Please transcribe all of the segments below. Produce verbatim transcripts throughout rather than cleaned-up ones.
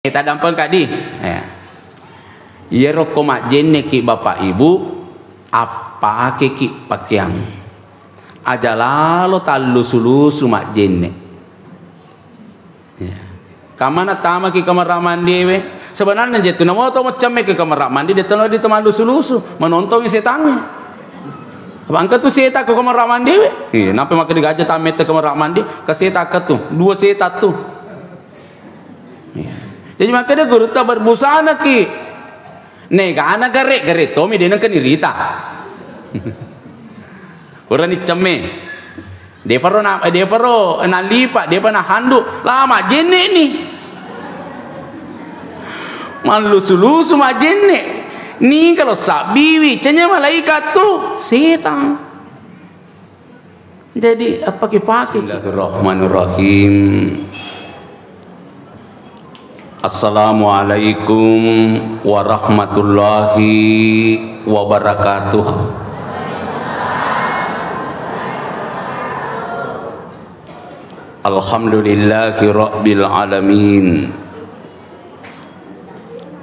Eh, tadampeng kadi. Eh. Iyaro ko majjenneki bapak ibu, appakeki pakeang. Aja lalo tallusu-lusu majjenne. Ya. Kamana tamaki kamar mandiwe? Sebenarnya jetu namo to maccemme ke kamar mandi, de tolo di to mallusu-lusu, menontongi setangnge. Apa engka tu setan ke kamar mandiwe? Iya, napa maka digaja tamette kamar mandi? Ke setan ke tu, dua setan tu. Iya. Jadi makanya guru tak berbusana ki. Negana gare, gare tomi de nengka nirita. Urani cemme. Defaro na, defaro nalipa, depa nahandu. Lama jenne ni. Mallusu-lusu majenne. Ni kalau sabbiwi, cenya malaikat tu setan. Jadi, apa kipake? Bismillahirrahmanirrahim. Assalamualaikum warahmatullahi wabarakatuh. Alhamdulillahi rabbil alamin.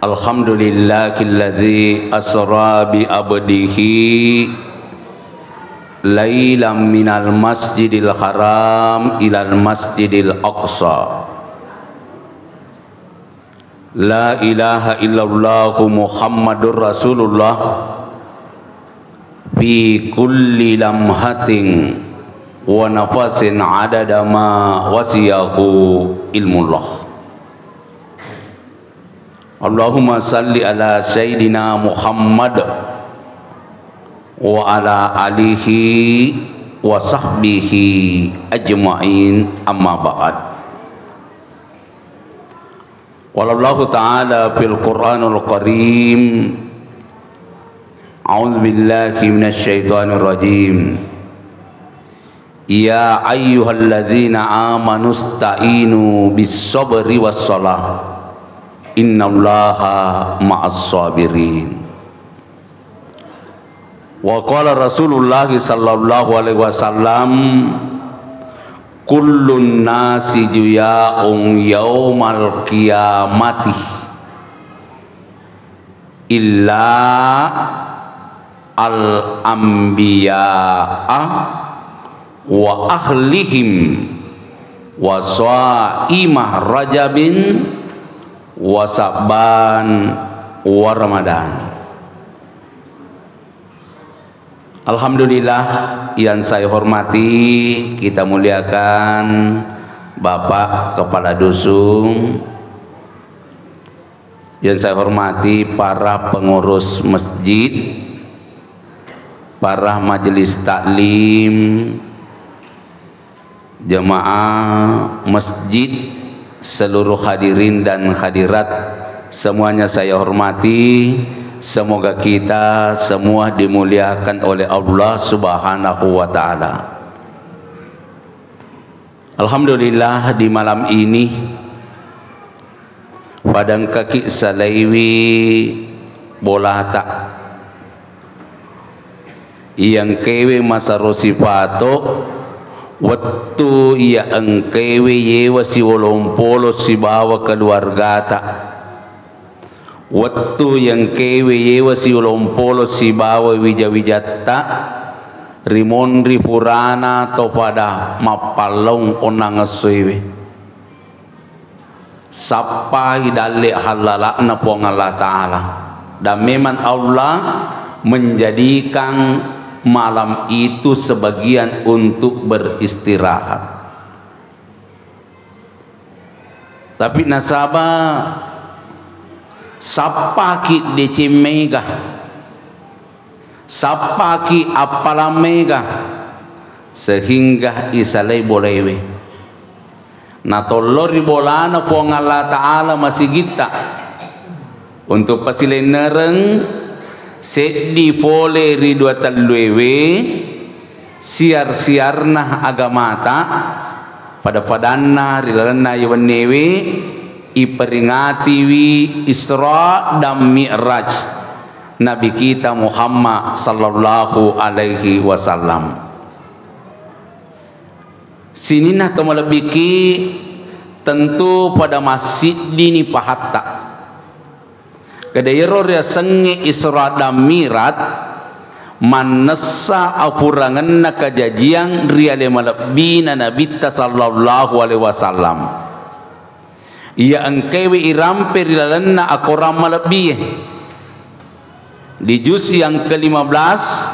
Alhamdulillahilladzi asra bi abdihi lailam minal masjidil haram ilal masjidil aqsa. La ilaha illallahu Muhammadur Rasulullah fi kulli lamhatin wa nafasin adada ma wasiyahu ilmullah. Allahumma salli ala Sayyidina Muhammad wa ala alihi wa sahbihi ajma'in, amma ba'd. Qala Allahu ta'ala fil Qur'anul Karim, a'udzu billahi minasy syaithanir rajim. Ya ayyuhallazina amanu sta'inu bis sabri was salah. Innallaha ma'as sabirin. Wa qala Rasulullah sallallahu alaihi wasallam, kullun nasi juya'un yaumal qiyamati illa al anbiya'a wa ahlihim wa saimah Rajabin wa Sa'ban wa Ramadan. Alhamdulillah, yang saya hormati, kita muliakan Bapak Kepala Dusun, yang saya hormati para pengurus masjid, para majelis taklim, jemaah masjid, seluruh hadirin dan hadirat, semuanya saya hormati. Semoga kita semua dimuliakan oleh Allah Subhanahu wa Ta'ala. Alhamdulillah, di malam ini pada engkaki salaiwi bolata. Iya engkewe masero sifato, wettu iya engkewe yewa siwolompolo sibawa keluargata. Wettu iya engkewe yewa siwolompolo sibawa wija-wijatta, rimonri furana to pada mappallaung onnang essoewe. Sappai dalle hallala'na Puang Allah Ta'ala. Dan memang Allah menjadikan malam itu sebagian untuk beristirahat. Tapi nasaba sappaki deceng mega, sappaki appalang mega, sehingga isalai bolewe. Natollori bolana Puang Allah Ta'ala masigitta untuk pasilennereng seddi pole ri dua telluewe, siar-siarna agamata, pada-padanna ri lalenna iwennewe, iperingatiwi Isra dan Mi'raj Nabi kita Muhammad sallallahu alaihi wasallam. Sininna to malebbiki Tentu pada massiddini pahatta. Kada iyaro riasengnge Isra dan Mi'raj, mannessa apurangenna kajajiang ri ale malebbina Nabitta sallallahu alaihi wasallam. Iya engkaiwi irampe ri lalenna akorang malebbie. Di juz yang kelima belas,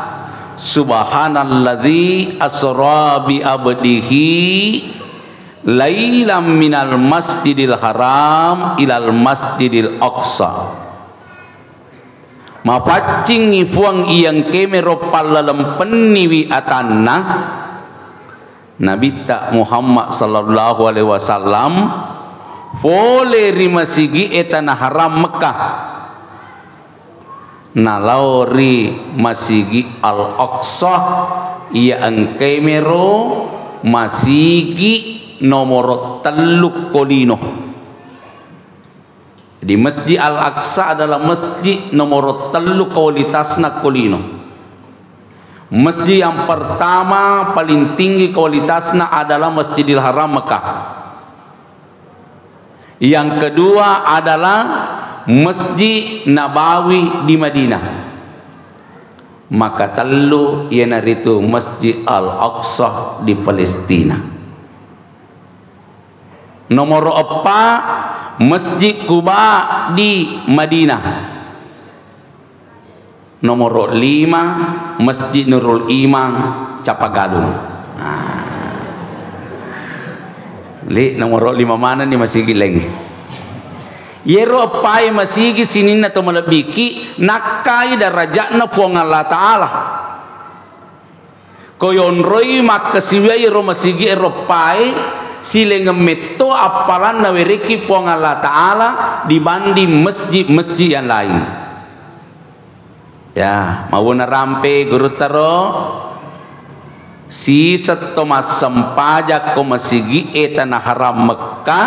"Subhanalladzi asra bi abdihi lailam minal masjidil haram ilal masjidil aqsa." Mapaccingngi Fuang iya engkae mero pallalempenniwi atanna Nabitta Muhammad sallallahu alaihi wasallam fole ri masigi'e Tanah Haram Mekkah. Nalao ri Masigi Al-Aqsa, iya engkae mero masigi nomoro tellu ko lino. Jadi, Masjid Al-Aqsa adalah masjid nomoro tellu kualitasna ko lino. Masjid yang pertama paling tinggi kualitasna adalah Masjidil Haram Mekah. Yang kedua adalah Masjid Nabawi di Madinah. Maka tellu iyanaritu Masjid Al-Aqsa di Palestina. Nomoro eppa, Masjid Quba di Madinah. Nomoro lima, Masjid Nurul Iman, Cappagalung. Nah. Li, nomoro lima manenni masigi laing. Yero eppae masigi sininna to malebbiki, nakkai darajatna Puang Allah Ta'ala. Ko yonroi makkasiwiai ro masigi ero eppae, silengeng metto appalang nawerekki Puang Allah Ta'ala dibanding masjid-masjid yang lain. Ya, mawuna rampe gurutta ro, siseng to massempajang ko masigi e Tanah Haram Mekkah,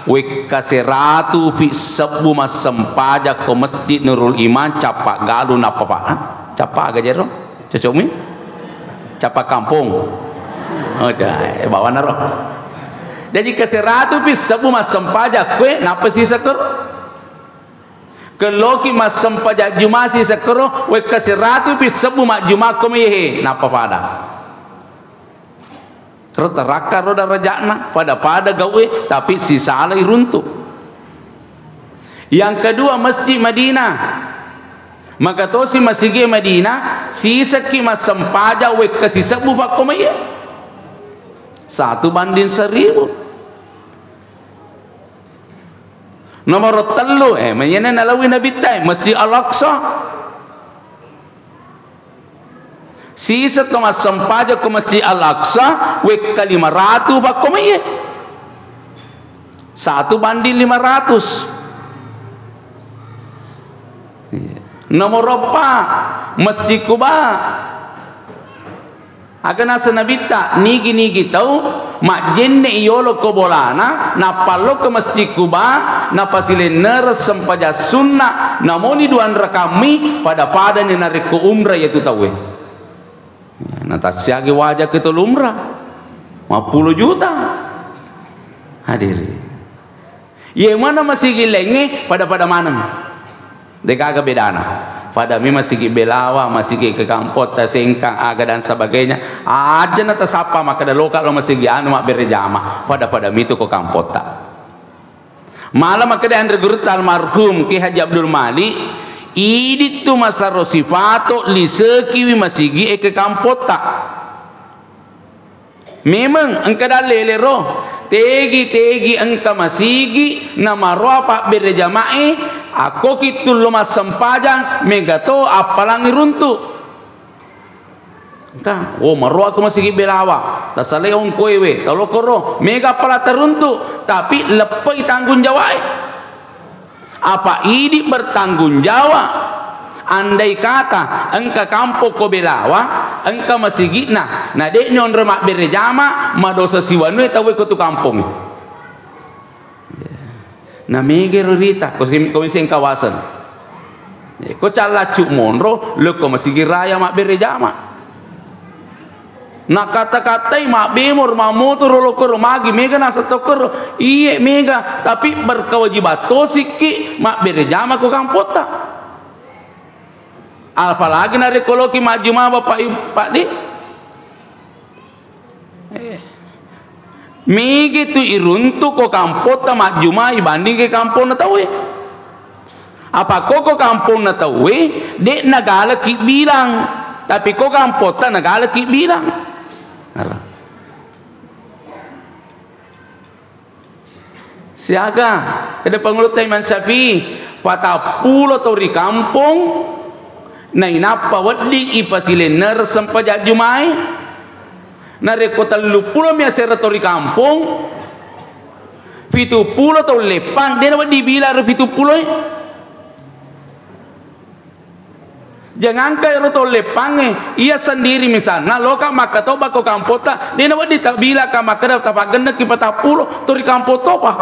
wekka seratu fi sebbu massempajang ko Masjid Nurul Iman, Cappa Galung nappa, Pak. Cappa aga jero? Cocokmi? Cappa kampung. Oh, ca-, eh, bawana ro. Jaji, ke seratu pi sebbu massempajang koe, nappa siseng koro. Kelloki massempajang Juma siseng koro, wekka seratu pi sebbu majjuma ko mehe, nappa pada. Ro tarakka ro darajatna, pada-pada gau'e, tapi sisalai runtu. Yang kedua, Masjid Madinah. Maka tosi masigi Madinah, sisekki massempajang wekka sisebbu fakko maiye. Satu banding seribu. Nomoro tellu, eh, mayena nalawi Nabitta, Masjid Al-Aqsa. Siseng to massempajang ko Masjid Al-Aqsa, wekka lima ratu fakko maiye. Satu banding lima ratus. Iya. Nomor eppa, Masjid Quba. Aga naseng Nabitta, nigi-nigi tau majjenne yolo ko bolana, nappa lao ke Masjid Quba, napasilennereng sempajang sunna, namoni duanrekammi, pada-padani narekko umrah iyatu tauwe. Natassiagi wajah ke tolu umrah, mappulo juta. Hadiri. Iye mana masigi laingnge pada-pada maneng. Degaga bedana. Pada mi masigi Belawa, masigi ke Kampotta, Sengkang, aga dan sebagainya. Aja na tasappa makkeda loka lo masigi anu mabbere jama. Pada-pada mitu ko Kampotta. Mala makkeda anre gurutta almarhum Ki Haji Abdul Malik, idi tu masaro sifato lisekiwi masigi e ke Kampotta. Memeng engka dalle lero, tegi-tegi engka masigi namaroa pabbere jamae, akkoki tullo massempajang, mega to appalangi runtu. Engka, oh, maroa ko masigi Belawa, tasalai ongkoewe, talokoro, mega appala taruntu, tapi leppei tanggung jawae. Apa idi bertanggung jawab? Andai kata engka kampong ko Belawa, engka masigi'na, na de' nionro mabbere jama, madosa siwanue tauwe ko tu kampongnge. Na mega ro rita, ko sing, ko sing kawaseng. Ko callaccu monro, lo ko masigi raya mabbere jama. Nakata-katai mabbemoro, mammotoro lokoro, magi mega naseng tokkoro. Iye mega, tapi berkewajiban tosikki mabbere jama ko kampotta. Apalagi narekko loki majjuma, Bapak Ibu, Pak Di. Eh. Mega tu iruntu ko kampotta majjuma ibanding ke kamponna tauwe. Apa ko, ko kamponna tauwe, de' nagalaki bilang, tapi ko kampotta nagalaki bilang. Ara. Siaga, keda pangulutta Imam Syafi'i, patappulo tau ri kampong, nainappa wedding ipasilennereng sempajang jumae. Narekko telluppulo mi asera tau ri kampong, fituppulo tau leppang, dena wedding bilang ro fituppuloe. Jangankan ero tau leppangnge, iya sendiri misalna loka makkatoba ko kampotta, dena wedding tabilaka makkeda tapaggenneki patappulo, to ri kampong topa.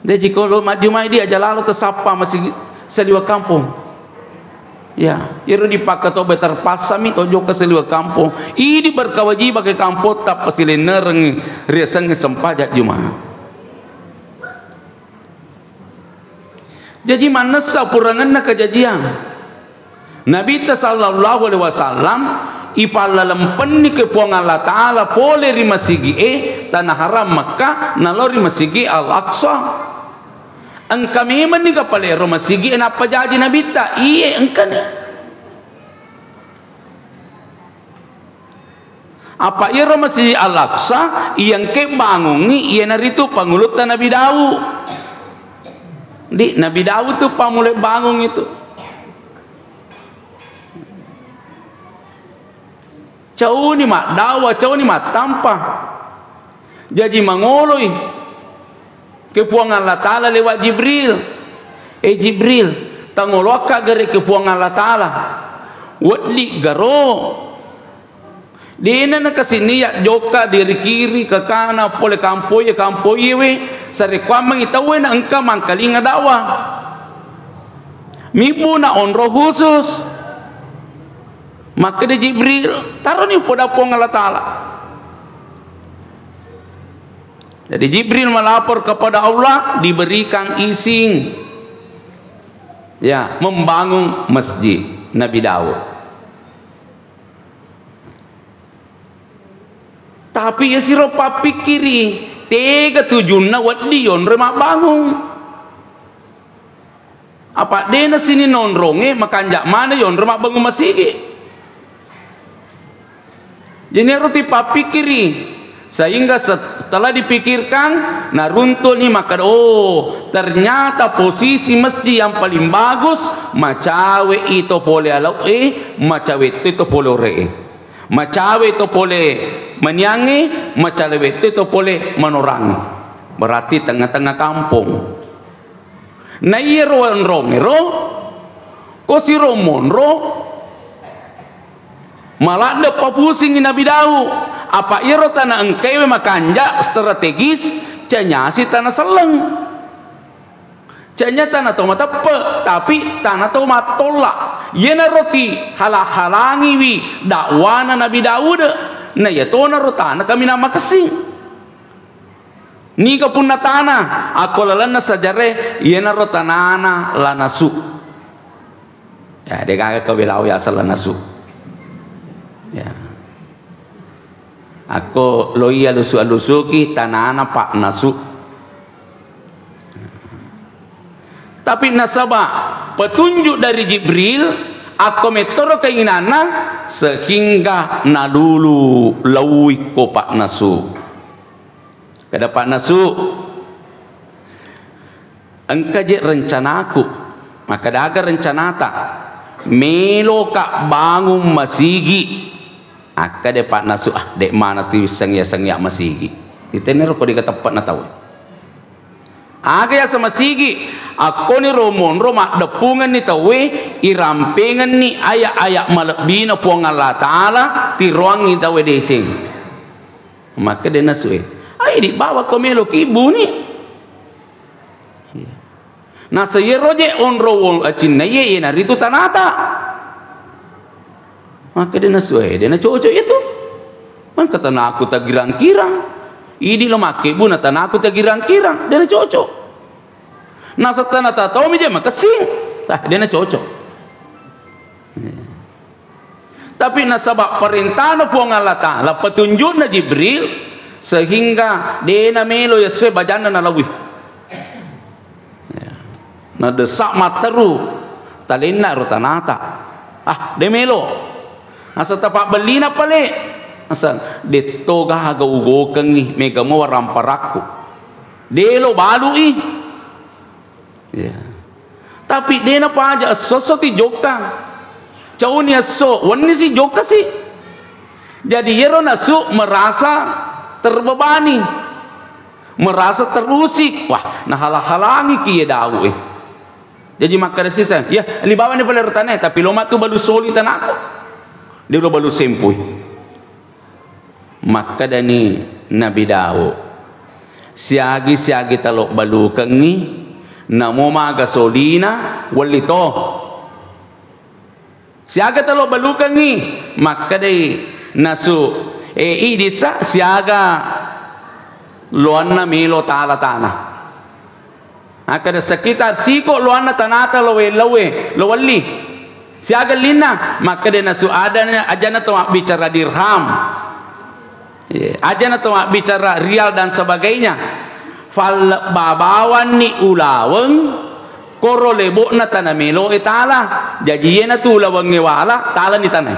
Jaji ko lo majjumai dia aja lalo tasappa masigi saliweng kampong. Ya, ero dipakkatoba terpassami to jokka saliweng kampong. Idi berkewajiban ke kampotta pasilennerengngi riasengnge sempajang juma. Jaji mannessa purangenna kajajiang. Nabitta sallallahu alaihi wasallam ipallalempenni ke Puang Allah Ta'ala pole ri masigi'e tana haram Mekkah nalao ri masigi Al-Aqsa. Engka memenni kapalero masigi'e nappa jaji Nabitta? Iye, engkani. Apa iyaro Masjid Al-Aqsa iya engke bangungngi, iyanaritu pangulutta Nabi Daud. Di, Nabi Daud tu pammulai bangung itu. Cauni maddawa, cauni mattampa. Jaji mangoloi ke Puang Allah Ta'ala lewat Jibril. Eh Jibril, tangoloakka gare ke Puang Allah Ta'ala. Weddi garo. Dena nakasinniya jokka dari kiri ke kanan pole kampoye, kampoye we. Sarekkuammengi tauwe na engka mangkalinga dakwah. Mibbu na onro khusus. Makkeda Jibril, taroni upoda Puang Allah Ta'ala. Jadi Jibril melapor kepada Allah, diberikan izin, ya, membangun masjid Nabi Daud. Tapi yasiro pappikkiri, tega tujunna weddi yonro mabbangung. Apa dena sini nonronge makanja mana yonro mabbangung masigi. Jadi harus dipappikkiri. Sehingga setelah dipikirkan, naruntuni makkeda, oh, ternyata posisi masjid yang paling bagus, macawe ito pole alau'e, macawe itu pole ore'e. Macawe to pole maniangnge, macawe to pole manorangnge. Berarti tengah-tengah kampong. Na iyaro onrongngero, ko siro monro, maladde papusingi Nabi Daud. Apa iyaro tana engkaewe makanja strategis, canyasi tana selleng. Canya tana to mateppe, tapi tana to mattolla. Iyanaro ti hala-halangiwi dakwana Nabi Daud, na iyatonaro tana kaminang makessing. Niga punna tana, akko lalenna sajare, iyanaro tanana lanasu. Ya, degaga kawelao yaseng lanasu. Ya. Akko loiya lusu-lusuki tanana pak nasu. Tapi nasaba petunjuk dari Jibril, akko mettoro keinginanna, sehingga nalulu lauikko pak nasu. Kada pak nasu, engka je rencanaku, makkadaga rencanata, meloka bangun masigi. Akkeda pak nasu, ah, dek mana tu sengia-sengia masigi. Itenero ko dega teppena tau. Aga yaseng masigi, akkoniro monro maddeppungenni tauwe, irampengenni ayat-ayat malebbina Puang Allah Ta'ala, tiroangngi tauwe deceng. Makkeda nasue, ai dibawa ko melo kibuni. Iya. Naseng iyaro je onro wong acinna iye, iyanaritu tanata. Makkeda nasu e, de' nacocok itu. Mangka tanaku tagirang-kirang. Idi lo makkebbu na tanaku tagirang-kirang, de' nacocok. Nasetta na tataumi je makessing, tah, de' nacocok. Tapi nasaba parentana Puang Allah Ta'ala, petunjukna Jibril, sehingga de' namelo yessoe bajanna nalawi. Ya. Nadessa matteru talenna ro tanata. Ah, de' melo. Nasetta pabbellina pale. Naseng, de' to gaga ugokengngi, mega mo waramparakku. De' lo balui. Ya. Tapi de' napaja esso-esso ti jokka. Cauni esso, wenni si jokka si. Jadi iyaro nasu merasa terbebani, merasa terusik. Wah, nahalang-halangi ki ye Daud e. Jadi makkeda siseng, "Ya, libawa ni pale ro tanae, tapi lo matu balu soli tanako." De' lo balu sempui. Makkedani Nabi Daud, "Siagi-siagi talobbalukengngi, namo maga solina, welli to." Siaga talobbalukengngi, makkedai nasu, "E, idissa siaga loanna melo tala tana." Akkeda sekitar siko loanna tanata lo we-, lo we-, lo welli. Siaga ellinna? Makkeda nasu adana, ajana to mabbicara dirham. Iya, ajana to mabbicara rial dan sebagainya. Fallebbabawanni ulaweng koro lebo'na tana melo e tala. Jaji iyena tu ulawengnge wala, talani tanae.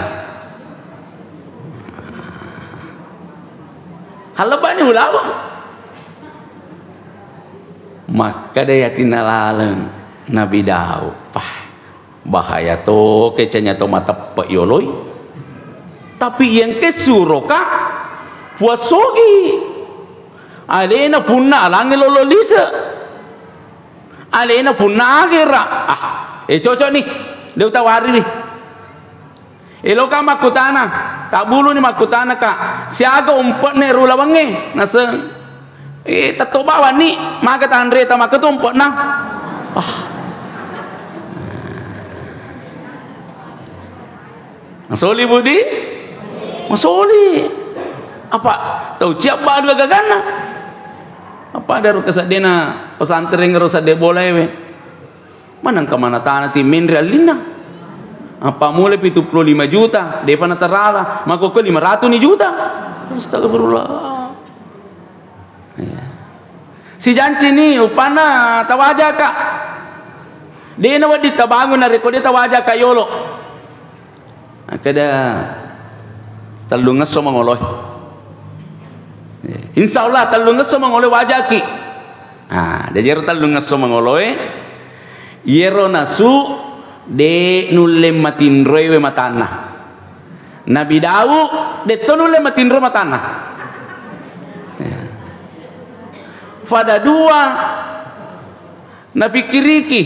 Hallebbani ulaweng. Makkeda yatinna laleng Nabi Daud, "Pah, bahaya to kecanya to mateppe yoloi." Tapi iyengke suroka puassogi. Alena punna alangnge lolo lise. Alena punna akhera. Ah, e cocok ni. De' utawari ni. Eloka makkutana, tabbuluni makkutana ka, "Siaga umpe'na ero ulawengnge?" Naseng, "E, tetto bawanni, maga tanreta makkatu umpe'na." Ah. Masoli, Budi? Masoli. Apa tau ciabba dua gaganna? Apa ada ro keseddena pesantren ro sedde bola ewe? Manengka mana tanah ti menre allinna. Apa mulai pitu puluh lima juta, depa natarala, makkokko lima ratus ni juta. Astagfirullah. Iya. Sijanci ni upana tawajaka. Dena wedding tabangun narekko de tawajaka yolo. Akkeda, "Tellungesso mangoloe." Insya Allah tellungesso mangoloe wajaki. Ah, jaji ero tellungesso mangoloe, iyero nasu de nulle matinroewe matanna. Nabi Daud de to nulle matinro matanna. Ya. Pada dua Napikkiriki,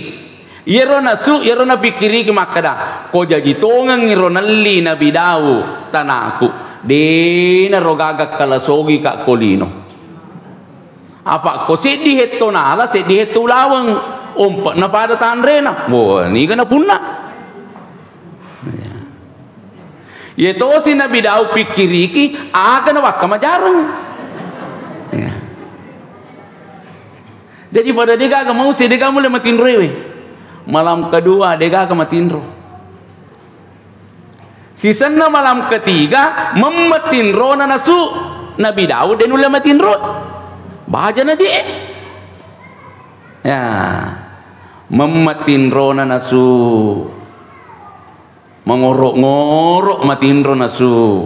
iyero nasu, iyero napikkiriki makkeda, ko jaji tongengngi ro nelli Nabi Daud tanaku, dena ro gaga kalasogi ka ko lino. Apa ko seddi hetto nala, seddi hetto ulaweng, ompe'na pada tanrena, bo, niga napunna. Iya tosi Nabi Daud pikkiriki, aga nawakkamajareng. Iya. Jaji pada degaga mausi, degaga mulle matinroewe. Malam kedua degaga matinro. Sisenna malam ketiga, memmetinrona nasu. Nabi Daud de nulle matinro. Bajana je. Ya. Memmetinrona nasu. Mangoro-ngoro matinro nasu.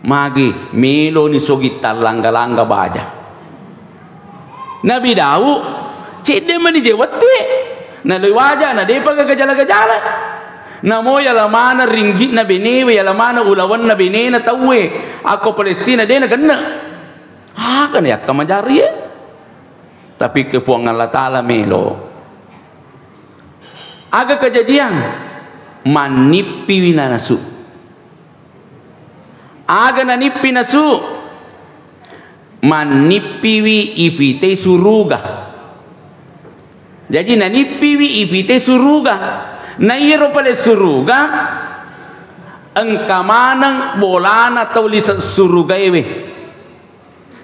Magi meloni sogi tallangga-langga baja. Nabi Daud cedde mani je wettue. Naloi waja na depa gajala-gajala. Namo yala maneng ringgitna benewe, yala maneng ulawenna benena tauwe. Akko Palestina dena genne. Aga na yakka majari e. Tapi ke Puang Allah Ta'ala melo. Aga kejadian? Mannippiwi nanasu. Aga nanippi nasu? Mannippiwi ipitei suruga. Jaji nanippiwi ipitei suruga. Na iyaro pale suruga, engka maneng bolana tau lise' surugaewe.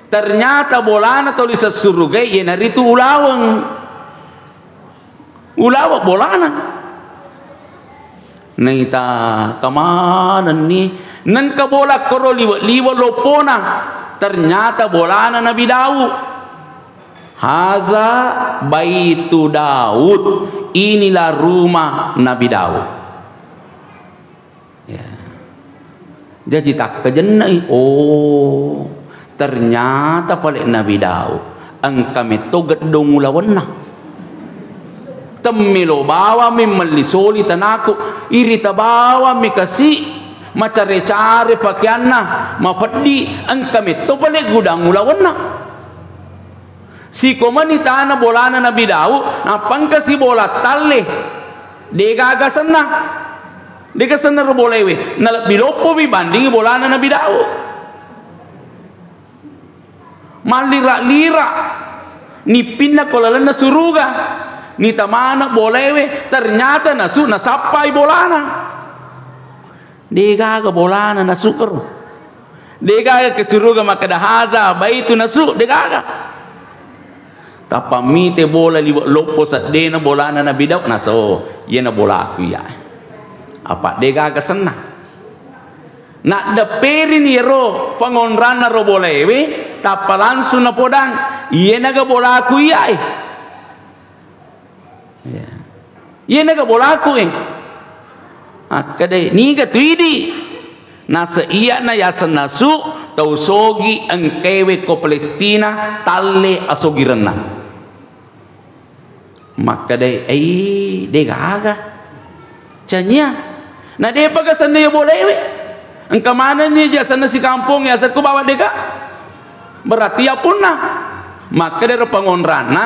Ternyata bolana tau lise' surugae iyanaritu ulaweng. Ulaweng bolana. Naita kamanenni, nengka bola koro liwe'-liwe' loppona. Ternyata bolana Nabi Daud. Haza baitu Daud. Inilah rumah Nabi Daud. Ya. Jaji takkajenna'i, oh, ternyata pale Nabi Daud engka metto geddong ulawenna. Temmelo bawammi melli soli tanaku, irita bawammi kasi, macare-care pakeanna, mapeddi, engka metto pale gudang ulawenna. Sikomani tana bolana Nabi Daud, nappa engka sibola talle. Degaga senna. Dega senna ro bolewe. Nalebbi loppowi bandingi bolana Nabi Daud. Mallira-lira nippinna ko lalenna suruga. Nitamana bolewe, ternyata nasu nasappai bolana. Degaga bolana nasukero. Degaga ke suruga makkeda haza baitu nasu, degaga. Tappa mite bola liwe' loppo seddena bolana Nabi Daud, naso, iyena bolaku iya. Apa degaga senna. Naddepperini ero pangonranna ro bolewe, tappa langsung napodang, iyenaga bolaku iyae. Iya. Iyenaga bolaku e. Akkeda, niga tu idi? Nase iyana yaseng nasu tau sogi engkaewe ko Palestina talle asogirenna. Makkeda, ei, degaga. Cania. Na depaga senna iya bolewe. Engka manenni ja senna sikampong ya sekku bawa dega. Berarti ya punna. Makkedaro pangonranna,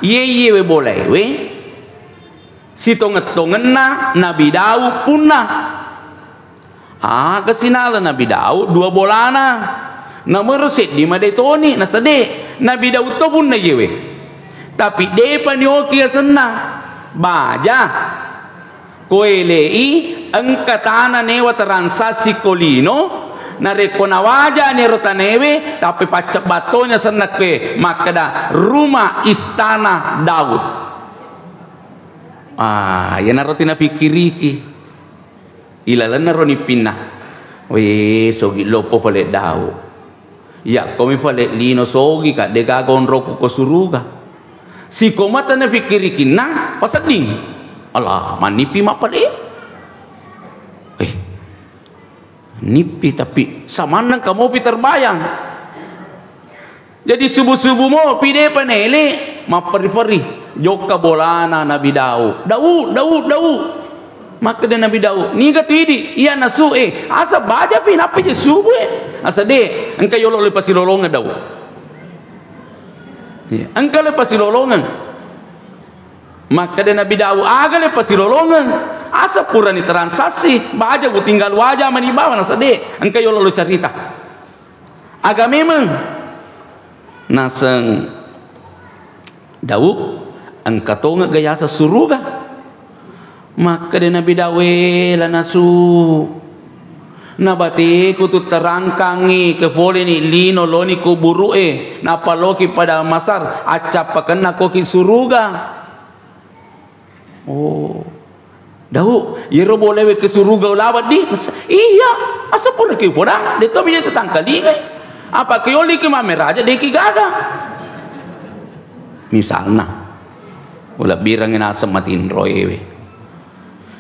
iye iyewe bolewe sitongeng-tongenna Nabi Daud punna. Aga sinala Nabi Daud dua bolana. Namero seddi made toni, nasede. Nabi Daud to punna iyewe. Tapi depa nioki asenna. Baja. Ko elei engka tana newa transaksi ko lino, narekko nawajani ero tanaewe, tappe paccebba toni asenna koe makkeda rumah istana Daud. Ah, iyanaro tinapikkiriki. Ilalenna ro nippinna. We, sogi loppo pale Daud. Yakkomi pale lino sogi ka, degaga onrokku ko suruga. Sikomata nafikkirikinna pasedding. Allah, mannipi mappale. Eh, nippi tapi samanna engka mopi terbayang. Jadi subuh-subuh mopi depa nele, mapperi-peri. Jokka bolana Nabi Daud. Daud, Daud, Daud. Makkeda Nabi Daud, niga tu idi? Iya nasu e. Asa bajapi nappi je subuh e. Asa de, engka yolo le pasilolongeng Daud. Iya, engka le pasilolongeng. Makkeda Nabi Daud, aga le pasilolongeng? Asa purani transaksi, baja ku tinggal waja mani bawa nasa de, engka yolo le carita. Aga memeng? Naseng Daud, engka tongeng ga yaseng suruga. Makkeda Nabi Daud, "We, lanasu. Nabateku tu terangkangi ke poleni lino loni kuburu'e, nappa loki pada masar, accappakenna koki suruga." Oh. Daud, iyaro bolewe ke suruga ulaweng di? Iya, asa pura ki podang, de to bija tetangkalingai. Apa ke yoli ki mammeraja de ki gaga. Misalna, ulebbirengngi naseng matinro ewe.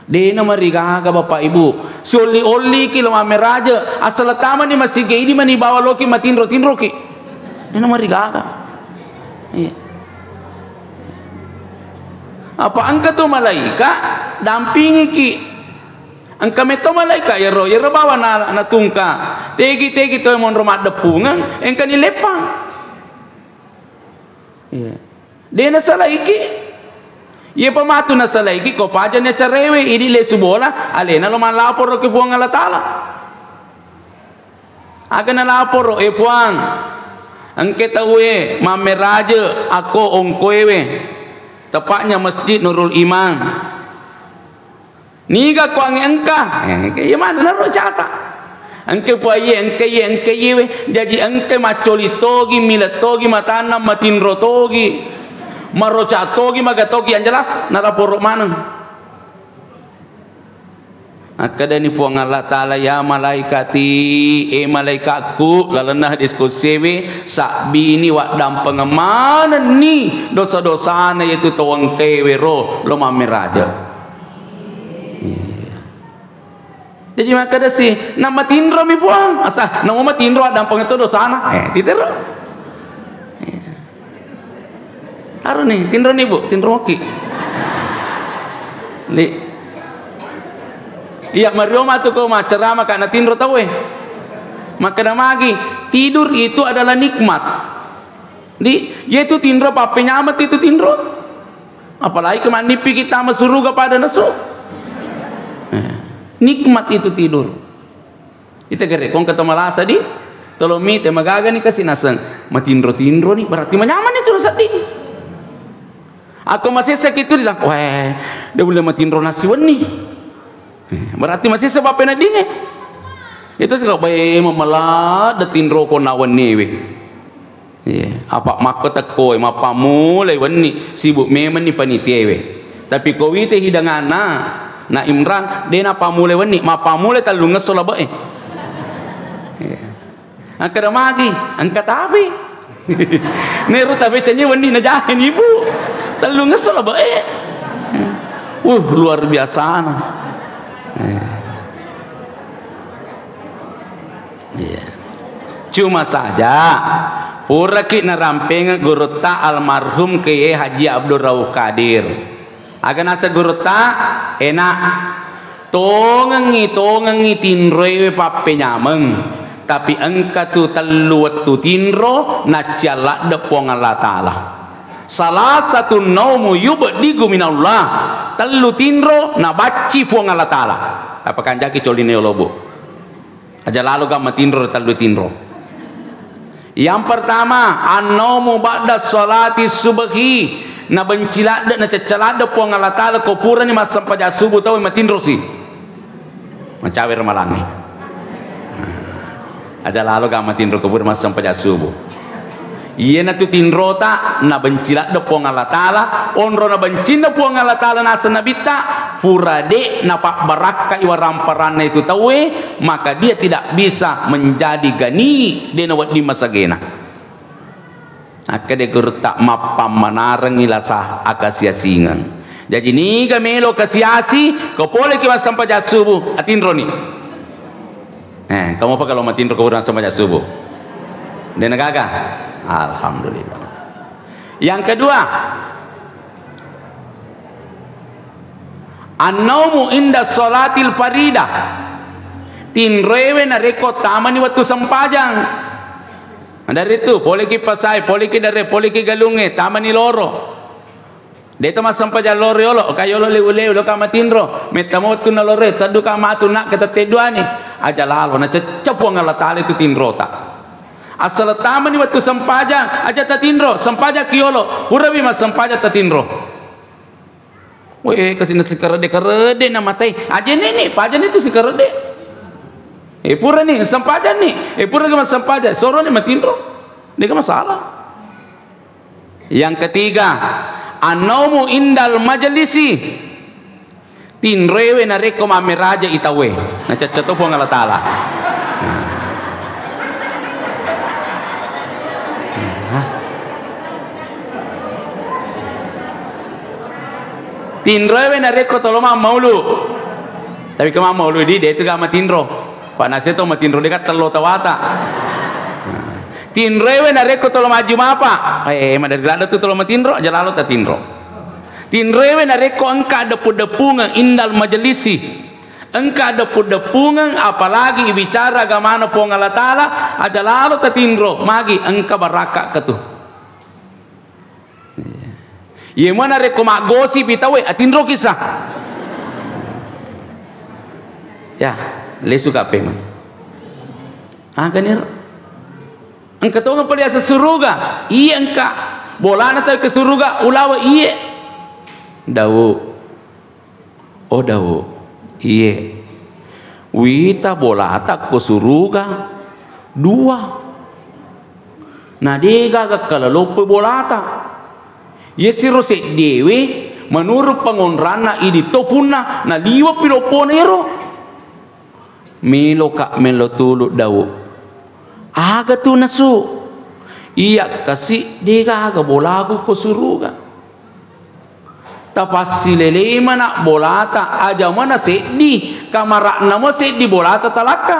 Dena marigaga Bapak Ibu, siolli-olli ki lo mammeraja, asal tamani masigi idi mani bawa loki matinro-tinro ki. Dena marigaga. Iya. Apa engka tu malaika dampingi ki. Engka metto malaika iyaro, iyaro bawa na, natungka. Tegi-tegi to monro maddeppungeng, engka ni leppang. Iya. De nasalaiki. Iye pa matu nasalaiki, ko pajani acarewe, idi lesu bola, alena lo mallaporo ki Puang Allah Taala. Aga nalaporo, "E Puang, engke tauwe mammeraje akko ongkoewe, tepaknya Masjid Nurul Iman. Niga kuangnge engka? Eh, engka iya maneng naro cata. Engka puaie, engka iye, engka iyewe. Jaji engka maccoli togi, mile togi matanna, matinro togi, maroca togi, maga togi, yang jelas nalaporo maneng. Akkedani Puang Allah Ta'ala, "Ya malaikati, eh malaikatku," lalenna hadis kusiwe, "sabbini waddampengeng manenni dosa-dosana yaitu tau engkaewe ro lo mammeraja." Iya. Jaji makkedasi, "Namatinromi Puang." Asa, "Namo matinro, addampengeng to dosana." Eh, titero. Iya. Taroni, tinroni, Bu, tinroki. Li. Iya, mario matu ko maccarama ka natinro tauwe. Makkeda magi, tidur itu adalah nikmat. Di, yaitu tinro pappenyameng itu tinro. Apalagi ko mannippiki tama suruga pada nesu. Eh, nikmat itu tidur. Ita gere, ko engka to malasa di, tolong mite, magagani kasi naseng. Matinro-tinroni, berarti manyameng itu nasedding. Ako masessaki tu dibilang, "Weh, de ulle matinro nasi wenni." Eh, berarti masessa pappeneddingnge. Itu sih kok bae mamala de tinro ko na wenni we. Iya, apa makko tekkoe, mappammulai wenni, sibuk memenni panitiaewe. Tapi ko wite hidanganna, na Imran, de napammulai wenni, mappammulai tellungesso labe'e. Iya. Engka da magi, engka tabe. Neru tabe cenye wenni najaheni, Bu. Tellungesso labe'e. Uh, luar biasana. Iya. Iya. Cuma saja, puraki narampengeng gurutta almarhum Kiai Haji Abdul Rauf Kadir. Aga naseng gurutta, enak. Tongengi, tongengi tinroewe pappenyameng. Tapi engka tu tellu wettu tinro, naccialladde Puang Allah Ta'ala. Salasatun naumu yub'adu minallah. Tellu tinro nabacci Puang Allah Ta'ala. Tapakanjaki colinna yolo, Bu. Aja lalo ga matinro ri tellu tinro. Yang pertama, an-naumu ba'da sholati subhi. Nabenci ladde, nacecca ladde Puang Allah Ta'ala ko purani massempajang subuh tauwe matinrosi. Macawe ramalangnge. Aja lalo ga matinro ko pura massempajang subuh. Iyanatu tinrota nabenci ladde Puang Allah Ta'ala, onro nabencinna Puang Allah Ta'ala naseng Nabitta, pura de napabbarakkai waramparanna itu tauwe, maka dia tidak bisa menjadi gani, de nawedding masagena. Akkeda gurutta, mappammanareng lasa akasiasingeng. Jaji niga melo kasiasi, ko poleki massempajang subuh, atinroni. Eh, kamu apa kalau matinro ko pura massempajang subuh? De nagaga? Alhamdulillah. Yang kedua, an-naumu inda sholatil faridah. Tinroewe narekko tamani wettu sempajang. Dari tu, poleki pasai, poleki dare, poleki galungnge, tamani loro. Deto massempajang loro yolo, ka yolo lewu-lewu, lo ka matinro. Mettamo wettunna loro, teddu ka matu nak ke tette duani. Aja lalo, nacecca Puang Allah Ta'ala itu tinrota. Asal tamani wettu sempajang, aja tatinro, sempajang ki yolo. Purawi massempajang tatinro. Weh, kasi nasikaredde-karedde namatai. Aja nene, pajani tu sikaredde. Eh, purani, sempajanni. Eh, purani massempajang, soroni matinro. Dega masalah. Yang ketiga, an-naumu indal majlisi. Tinroewe narekko mammeraja i tauwe, nacecca to Puang Allah Ta'ala. Nah. Nah. Tinroewe narekko tolo mammaulu. Tapi ko mammaulu di, de tu ga matinro. Panase to matinro deka tello tawata. Nah. Tinroewe narekko tolo majjumapa. Eh, madari ladde tu tolo matinro, aja lalo tatinro. Tinroewe narekko engka deppu-deppungeng indal majelisi. Engka deppu-deppungeng, apalagi ibicara agamana Puang Allah Ta'ala, aja lalo tatinro, magi engka barakka ketu. Iya. Iya, mana rekko maggosipi tauwe, atinro kisa. Ya, lesu ka pemeng. Aga niro. Engka tongeng pole asa suruga. Iya engka. Bolana tau ke suruga, ulawa iye. Dawu. Oh, Dawu. Iye. Wita bolata ko suruga dua. Na degaga kalaloppe bolata. Yesiro seddiewe menurut pangonranna idi to punna naliwepi loppona ero. Meloka melo tulu Daud. Aga tu nasu? Iya kasi degaga bolaku ko suruga. Tapassilelei mana bolata, aja mana seddi, kamara'na mo seddi bolata talakka.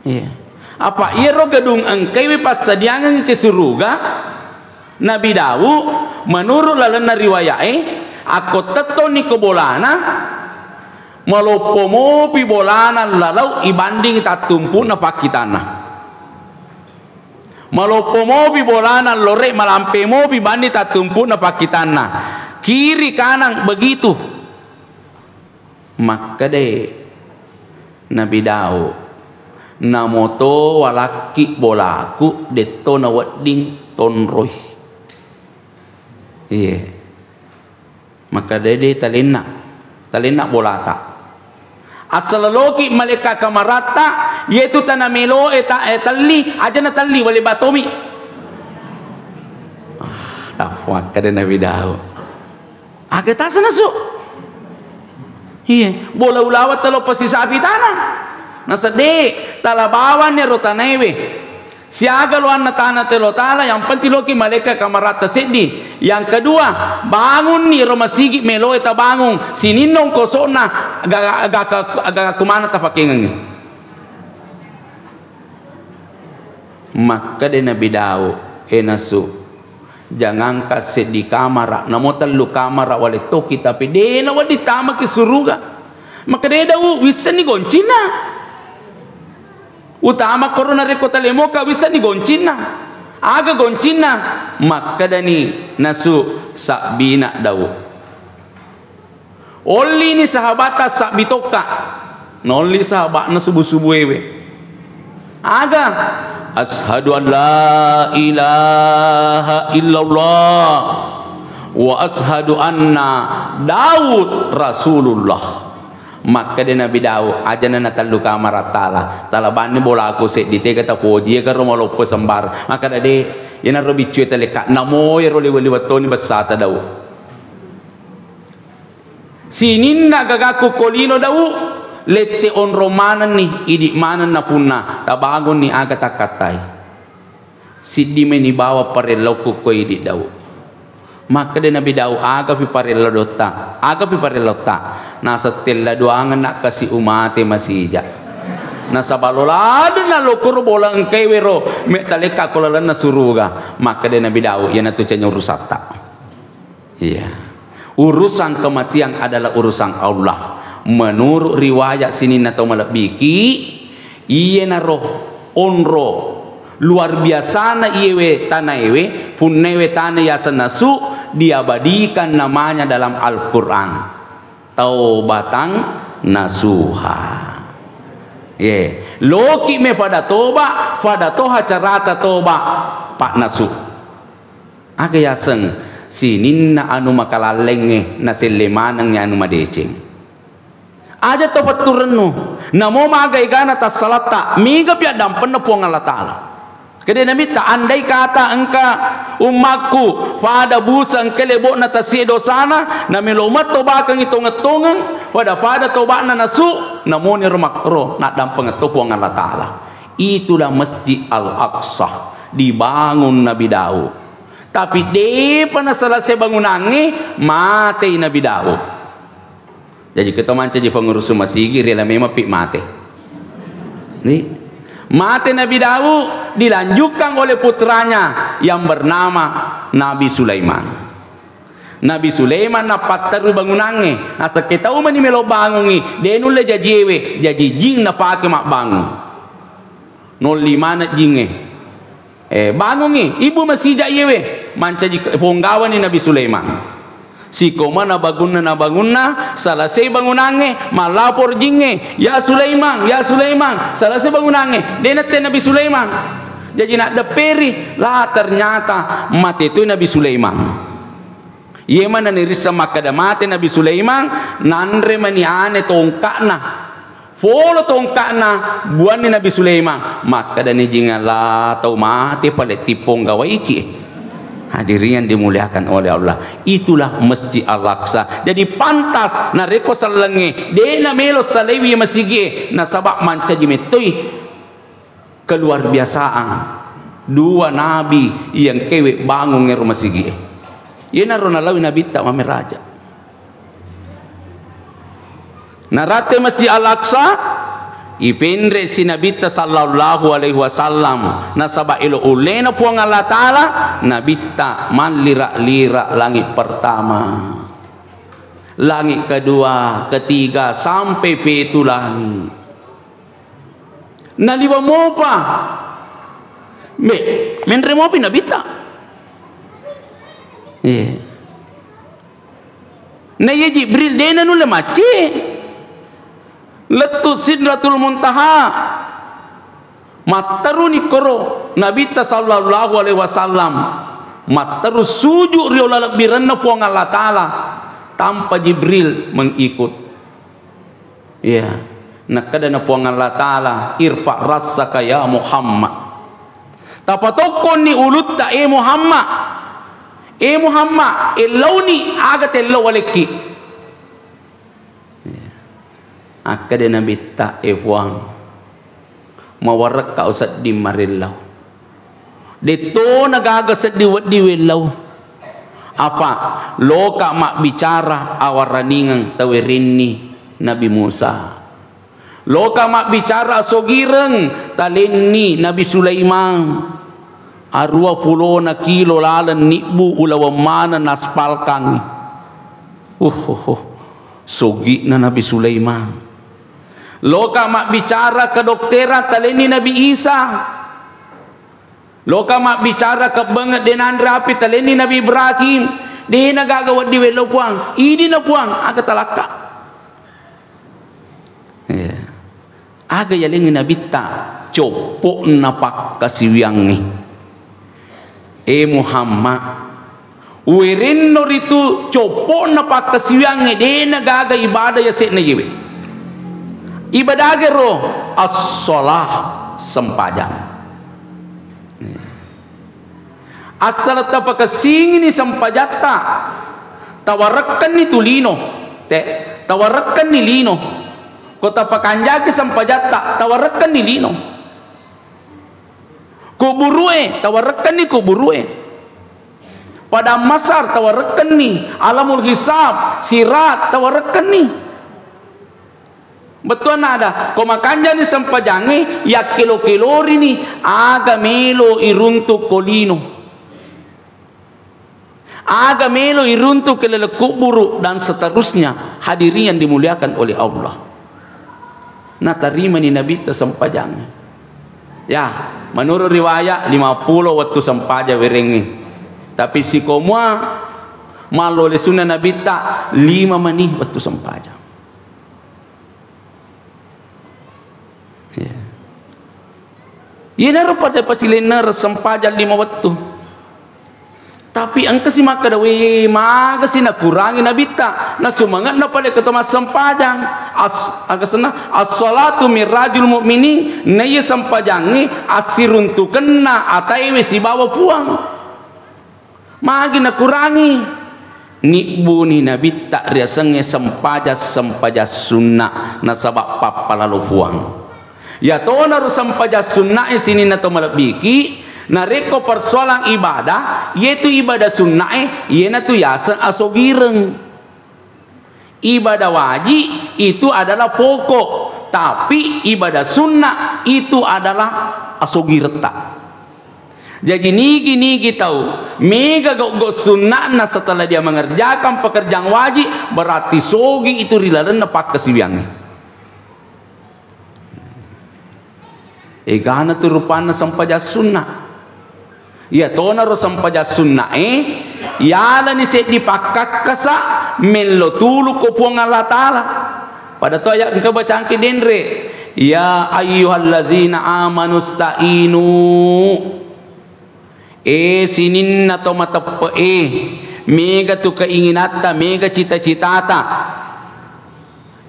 Iya. Apa iyaro gedung engkaiwi passadiangengngi ke suruga, Nabi Daud, menurut lalenna riwaya'e, akko tettonni ko bolana, maloppo mopi bolana lalau ibanding tattumpu'na pakkitanna. Maloppo mopi bolana lore, malampe mopi bandi tattumpu'na pakkitanna. Kiri kanan begitu. Makkedai Nabi Daud, "Namoto walakki bolaku, detto nawedding tonroi." Iye. Makkeda de talenna, talenna bolata. Assalaloki malaeka kamaratta, yetu tana meloe ta, eh, telli, aja na telli, wale batomi. Ah, taffa, makkeda Nabi Daud. Aga tasa nasu? Iye, bola ulawa telo pasi sapi tana. Nasedde, tala bawanni ro tanaewe. Siaga loanna tana telo tala, yang penting loki malaeka kamaratta seddi. Yang kedua, bangunni ro masigi meloe tabangung, sininna ongkoso'na, aga, aga, aga, aga kumana tafakengengngi. Makkeda Nabi Daud, "E nasu, jangangka seddi kamara, namo tellu kamara wale toki, tapi de nawedding tamaki suruga." Makkeda Daud, "Wissenni goncinna." Utama koro narekko talemoka wissenni goncinna. Aga goncinna? Makkedani nasu sabbina Daud. Ollini sahabatta sabbi tokka. Naolli sahabatna subu-subuewe. Aga? Asyhadu an la ilaha illallah wa asyhadu anna Daud Rasulullah. Makkeda Nabi Daud, "Ajana na tellu kamara tala, tala banni bolaku seddi, tega tapoji, ega ro maloppo sembar." Makkeda, "De, iyanaro biccue talekka, namo ero liwe-liwe toni bessata Daud." Sininna gagaku ko lino Daud, lette onrong manenni, idi maneng napunna, tabangunni aga takkattai. Siddi meni bawang parellokku ko idi Daud. Makkeda Nabi Daud, "Agapi parello dotta? Agapi parellotta?" "Nasettella doangenna kasi umate masija. Nasaba lo ladena lokoro bola engkaiwe ro, me talekka ko lalenna suruga." Makkeda Nabi Daud, "Iyanatu canya urusatta." Iya. Urusan kematian adalah urusan Allah. Menurut riwayat sininna tau malebbiki, iyenaro onro luar biasana iyewe tanaewe, punnewe tana yaseng nasu, diabadikan namanya dalam Al-Quran. Taubatan nasuha. Ye, loki me fada toba, fada toha carata toba, Pak Nasu. Aga yaseng sininna anu makalallengnge naselle manengngi anu madeceng. Aja to petturennu, namo maga egana tassalatta, migapi addampenna Puang Allah Ta'ala. Kede Nabitta, andai kata engka ummakku fada busa engka lebo'na tasie dosana, namelo metto bakengngi tongeng-tongeng, fada-fada toba'na nasu, namoni ro makkoro, naddampengeng to Puang Allah Ta'ala. Itulah Masjid Al-Aqsa, dibangun Nabi Daud. Tapi depa naselesai bangunangnge, matei Nabi Daud. Jaji, keto mancaji pengurusu masigi, rela memang pi mate. Ni, mate Nabi Daud, dilanjutkan oleh putranya yang bernama Nabi Sulaiman. Nabi Sulaiman nappatterru bangunangnge, nasekke tau mani melo bangungngi, de nulle jajiewe, jaji jing napake mabbangung. Nolli maneng jingnge. Eh, bangungngi, ibu masija iyewe, mancaji ke-, ponggawani Nabi Sulaiman. Sikomana bangunna, nabangunna, salasai bangunangnge, mallapor jingnge, "Ya Sulaiman, ya Sulaiman, salasai bangunangnge." De nette Nabi Sulaiman. Jaji naddepperi, la ternyata mate toi Nabi Sulaiman. Iye maneng nirisseng makkeda mate Nabi Sulaiman, nanre mani ane tongka'na. Folo tongka'na, buanni Nabi Sulaiman. Makkedani Jingala, tau mate pale tippong gawaiki. Hadirin yang dimuliakan oleh Allah, itulah Masjid Al-Aqsa. Jadi pantas narekko sellengnge de' namelo salaiwi masigie, nasaba mancaji mettoi keluar biasaan dua nabi yang kewe bangung ero masigie. Iyanaro nalawi Nabitta mameraja. Naratte Masjid Al-Aqsa, ipenre si Nabitta sallallahu alaihi wasallam, nasaba elo ullena Puang Allah Ta'ala, Nabitta mallira-lira langit pertama, langit kedua, ketiga, sampai pitu langit. Naliwa mopa. Be, menre mopi Nabitta. Iya. Na iya Jibril de' nanulle macce. Lettu Sidratul Muntaha. Matteruni koro Nabitta sallallahu alaihi wasallam. Matteru suju ri ola lebbirenna Puang Allah Ta'ala tanpa Jibril mengikut. Iya. Nakkedana Puang Allah Ta'ala, "Irfa' rassaka ya Muhammad." Tapatokkonni ulutta, e Muhammad. E Muhammad, ellauni aga tellau walekki. Iya. Akkeda Nabitta, e Puang, mawarekka usedding marellau. De'to nagaga seddi wedding wellau. Apa, loka mabbicara awaraningeng tawerenni Nabi Musa. Loka mabbicara asogireng talenni Nabi Sulaiman. Arua pulona kilo laleng nibbu ulaweng maneng naspalkangngi. Uhuhu. Sogi'na Nabi Sulaiman. Loka mabbicara kedokteran talenni Nabi Isa. Loka mabbicara kebbengeng de' nanre api talenni Nabi Ibrahim. De' nagaga wedding wellau Puang. Idina Puang, aga talakka. Iya. Aga yalengngi Nabitta coppo'na pakkasiwiangnge. E Muhammad, werenno ritu coppo'na pakkasiwiangnge, de'na gaga ibadah yase'na yewe. Ibadagero as-shalah, sempajang. Assala tapakessingini sempajatta, tawarekkenni tu lino, te, tawarekkenni lino. Ko tapakanjaki sempajatta, tawarekkenni lino. Kuburue, tawarekkenni kuburue. Padang Masar, tawarekkenni. Alamul Hisab, Sirat, tawarekkenni. Bettuanna ada, ko makanjani sempajangnge, yakkelo-kelorini aga melo iruntu ko lino. Aga melo iruntu ke laleng kuburu dan seterusnya, hadirin yang dimuliakan oleh Allah. Natarimani Nabitta sempajangnge. Ya, menurut riwayat lima puluh wettu sempajang werengnge. Tapi sikomua mallo le sunna Nabitta lima mani wettu sempajang. Iya. Iyanaro pada pasilenna sempajang lima wettu. Tapi engkasi makkeda, "We, magasi nakurangi Nabitta, nasumange'na pada keto massempajang." As-, agasenna, "As-shalatu mirajul mu'minin," naiya sempajangnge assiruntukenna ataewe sibawa Puang. Magi nakurangi? Nibbuni Nabitta riasengnge sempajang-sempajang sunna nasaba pappalalo Puang. Yatonaro sempajang sunnae sininna to malebbiki, narekko persoalan ibadah, yetu ibadah sunnae, iyanatu yaseng asogireng. Ibadah wajib itu adalah pokok, tapi ibadah sunnah itu adalah asogiretta. Jaji nigi-nigi tau mega gau-gau sunnahna setelah dia mengerjakan pekerjaan wajib, berarti sogi itu ri lalenna pakkasiwiangnge. Egana tu rupanna sempajang sunna. Iyatonaro sempajang sunnae, yalani seddi pakkakkasa mello tulu ko Puang Allah Ta'ala. Pada to ayat engka bacangki denre, "Ya ayyuhallazina amanu sta'inu." E sininna to mateppe'e, Mega tu keinginatta, mega cita-citata.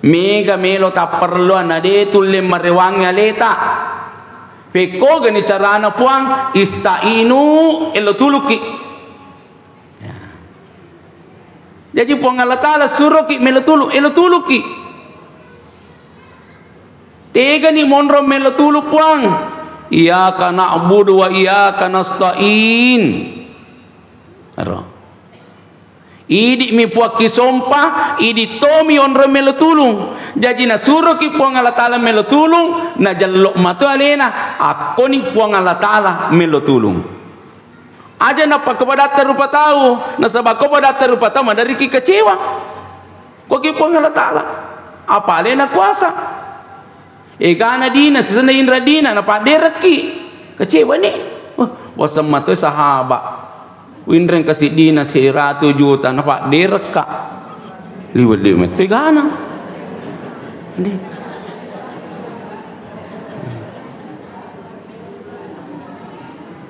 Mega melo tapparelluang, na de tulle marewangngi aleta. Fekkogani carana Puang, istainu, elo tuluki. Ya. Jaji Puang Allah Ta'ala suroki melo tulu, elo tuluki. Tegani monro melo tulu Puang. Iyyaka na'budu wa iyyaka nasta'in. Ero. Idi'mi Puang kisompa, idi' tomi onrong melo tulung. Jaji nasuroki Puang Allah Ta'ala melo tulung, najello mato alena, akkoni Puang Allah Ta'ala melo tulung. Aja nappa kepadatta rupa tau, nasaba kepadatta rupa tau maderiki kecewa. Koki Puang Allah Ta'ala, apa alena kuasa? Egana dina, sisenna inra dina, napadderekki. Kecewani. Wah, waseng matoi sahaba. Winreng kasiddina siratu juta, napadderekka. Liwe-liwe metto egana. Nih.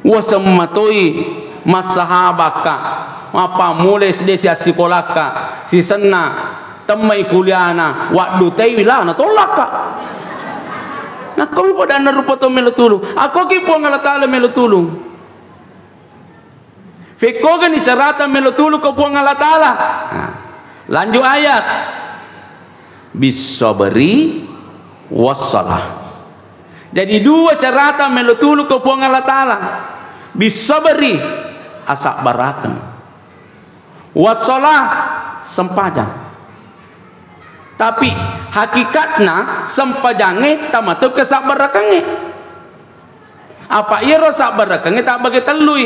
Waseng matoi massahabakka, mappammula S D siassikolakka, sisenna temmai kuliana, waddutaiwi la natollakka. Nakkomi padanna rupa tau melo tulung. Akkoki Puang Allah Ta'ala melo tulung. Fekkogani carata melo tulung ko Puang Allah Ta'ala. Nah, lanjut ayat. Bissabri wassalah. Jadi dua carata melo tulung ko Puang Allah Ta'ala. Bissabri, asabbarakeng. Wassalah, sempajang. Tapi hakikatna sempajangnge tamato kesabbarakengnge. Apa iyaro sabbarakengnge tabbage tellui.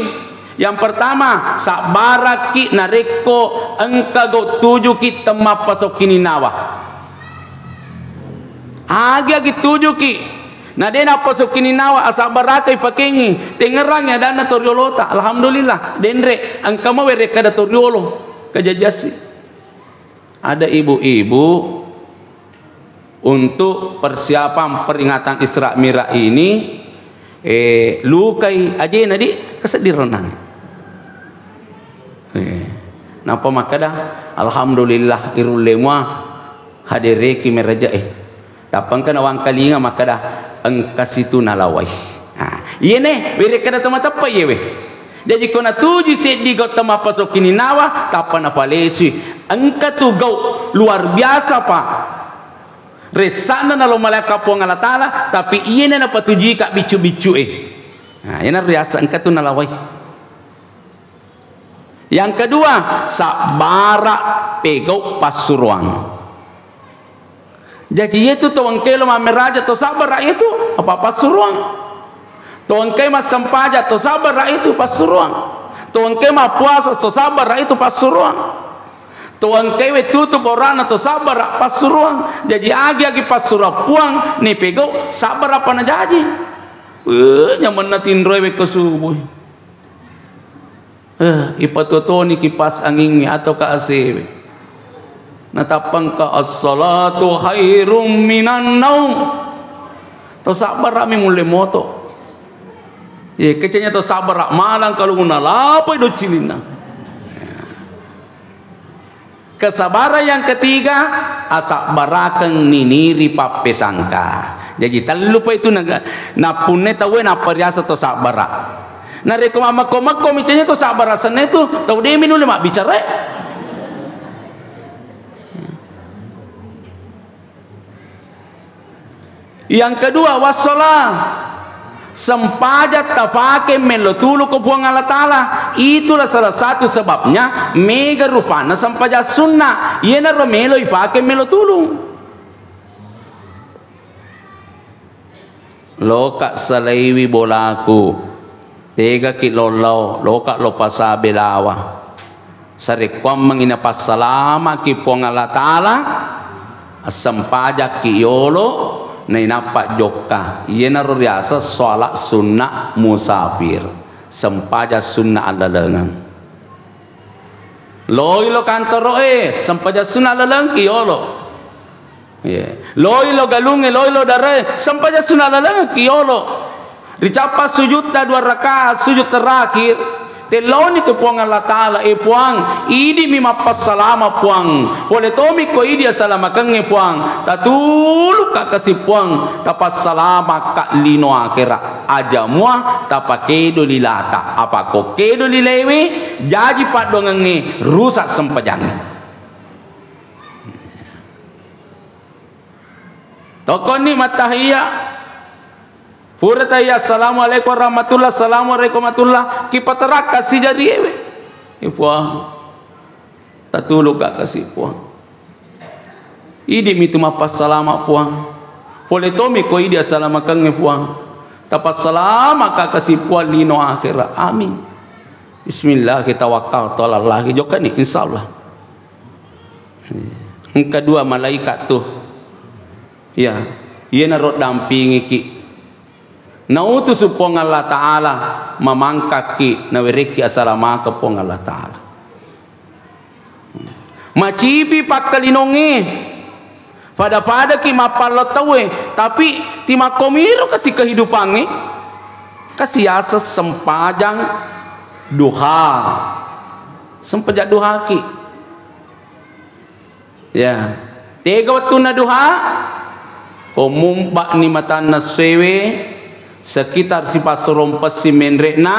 Yang pertama, sabbarakki narekko engka gau tujuki temmappasokkininnawa. Agi-agi tujuki, na de nappasokkininnawa, asabbarakeng ipakengi, tengngerangngi adanna toriolota. Alhamdulillah, denre engka mawerekkada toriolo, kajajassi. Ada ibu-ibu untuk persiapan peringatan Isra Mi'raj ini, eh, lukai ajena di keseddi ronang. Eh, napa makkada, "Alhamdulillah, irulle mua hadereki meraja eh." Tappa engka nawangkalinga makkada, "Engka situ nalawai." Nah, iyene, werekkada to mateppa iyewe. Jaji ko natuju seddi gau temmappasokkininnawa, tappa napalesui. Engka tu gau luar biasa, Pak. Ressana nalo malaeka Puang Allah Ta'ala, tapi iyene napatujui ka biccu-biccu e. Nah, iyena riasa engka tu nalawai. Yang kedua, sabbara pegau passuroang. Jaji, iyetu to engkae lo mammeraja to sabbara iyetu, apa passuroang. To engkae massempaja to sabbara itu passuroang. To engkae mappuasa to sabbara itu passuroang. To engkae we tutup orana to sabbara passuroang. Jaji, agi-agi passuroang Puang ni pegau sabbara pa najaji. Eh, nyamenna tinroe wekko subuh. Eh, ipatuo toni kipas angingnge atau ka A C-we. Natappangka, "As-salatu khairum minan naum." To sabbara mi mulle moto. Ye, kecenya to sabbara malang kalungunna lapai doccininna. Kesabaran yang ketiga, asabbarakeng niniri pappesangka. Jaji, tellu pa itu naga-, nappunne tauwe nappa riaseng to sabbara. Narekko mammekko-mekko micanya to sabbara senna itu, tau de mi nulle mabbicara. Yang kedua, wassalah. Sempajang tapake melo tulung ko Puang Allah Ta'ala. Itulah salah satu sebabnya mega rupanna sempajang sunna. Iyanaro melo ipake melo tulung. Loka salaiwi bolaku. Tegaki lo lao, loka lo pasa belawa. Sarekkuammengngi napassalamaki Puang Allah Ta'ala, assempajakki yolo, nainappa jokka. Iyanaro riaseng sholat sunna musafir. Sempajang sunna allalengeng. Loi lo kantoro'e, sempajang sunna allalengengki yolo. Iya. Loi lo galungnge, loi lo darae, sempajang sunna lalengekki yolo. Ricappa sujutta dua rakaat, sujud terakhir. Tellaoni ke Puang Allah Ta'ala, eh Puang, idi'mi mappassalama Puang. Pole tomi ko idi assalamakengnge Puang. Tatulukka kasi Puang, tapassalamakka lino akhera. Aja mua tapakedo lilata. Apa ko kedo lilewe, jaji paddoangengnge, rusak sempajangnge. Tokkonni mattahiyya. Pura tahiyya, "Assalamualaikum warahmatullah, assalamualaikum warahmatullah." Kipatarakka sijariewe. Eh, Puang, tatulukka kasi, Puang. Idi'mi tu mappassalama, Puang. Pole tomi ko idi assalamakengnge, Puang. Tapassalamaka kasi, Puang, lino akhera. Amin. Bismillah, kita wakal tolallah. Jokkani, insyaallah. Engka dua malaikat tu. Ya, iyanaro dampingiki. Nautusu Puang Allah Ta'ala mamangkakki, nawerekki assalamaka Puang Allah Ta'ala. Macipi pakkalinongnge, pada-padaki mappallo tauwe, tapi timakkomiro kasi kehidupangnge, kasi yaseng sempajang duha. Sempajang duhaki. Ya. Tega wettunna duha? Ko mumba'ni matanna essoewe, sekitar sipassorong pessi menre'na,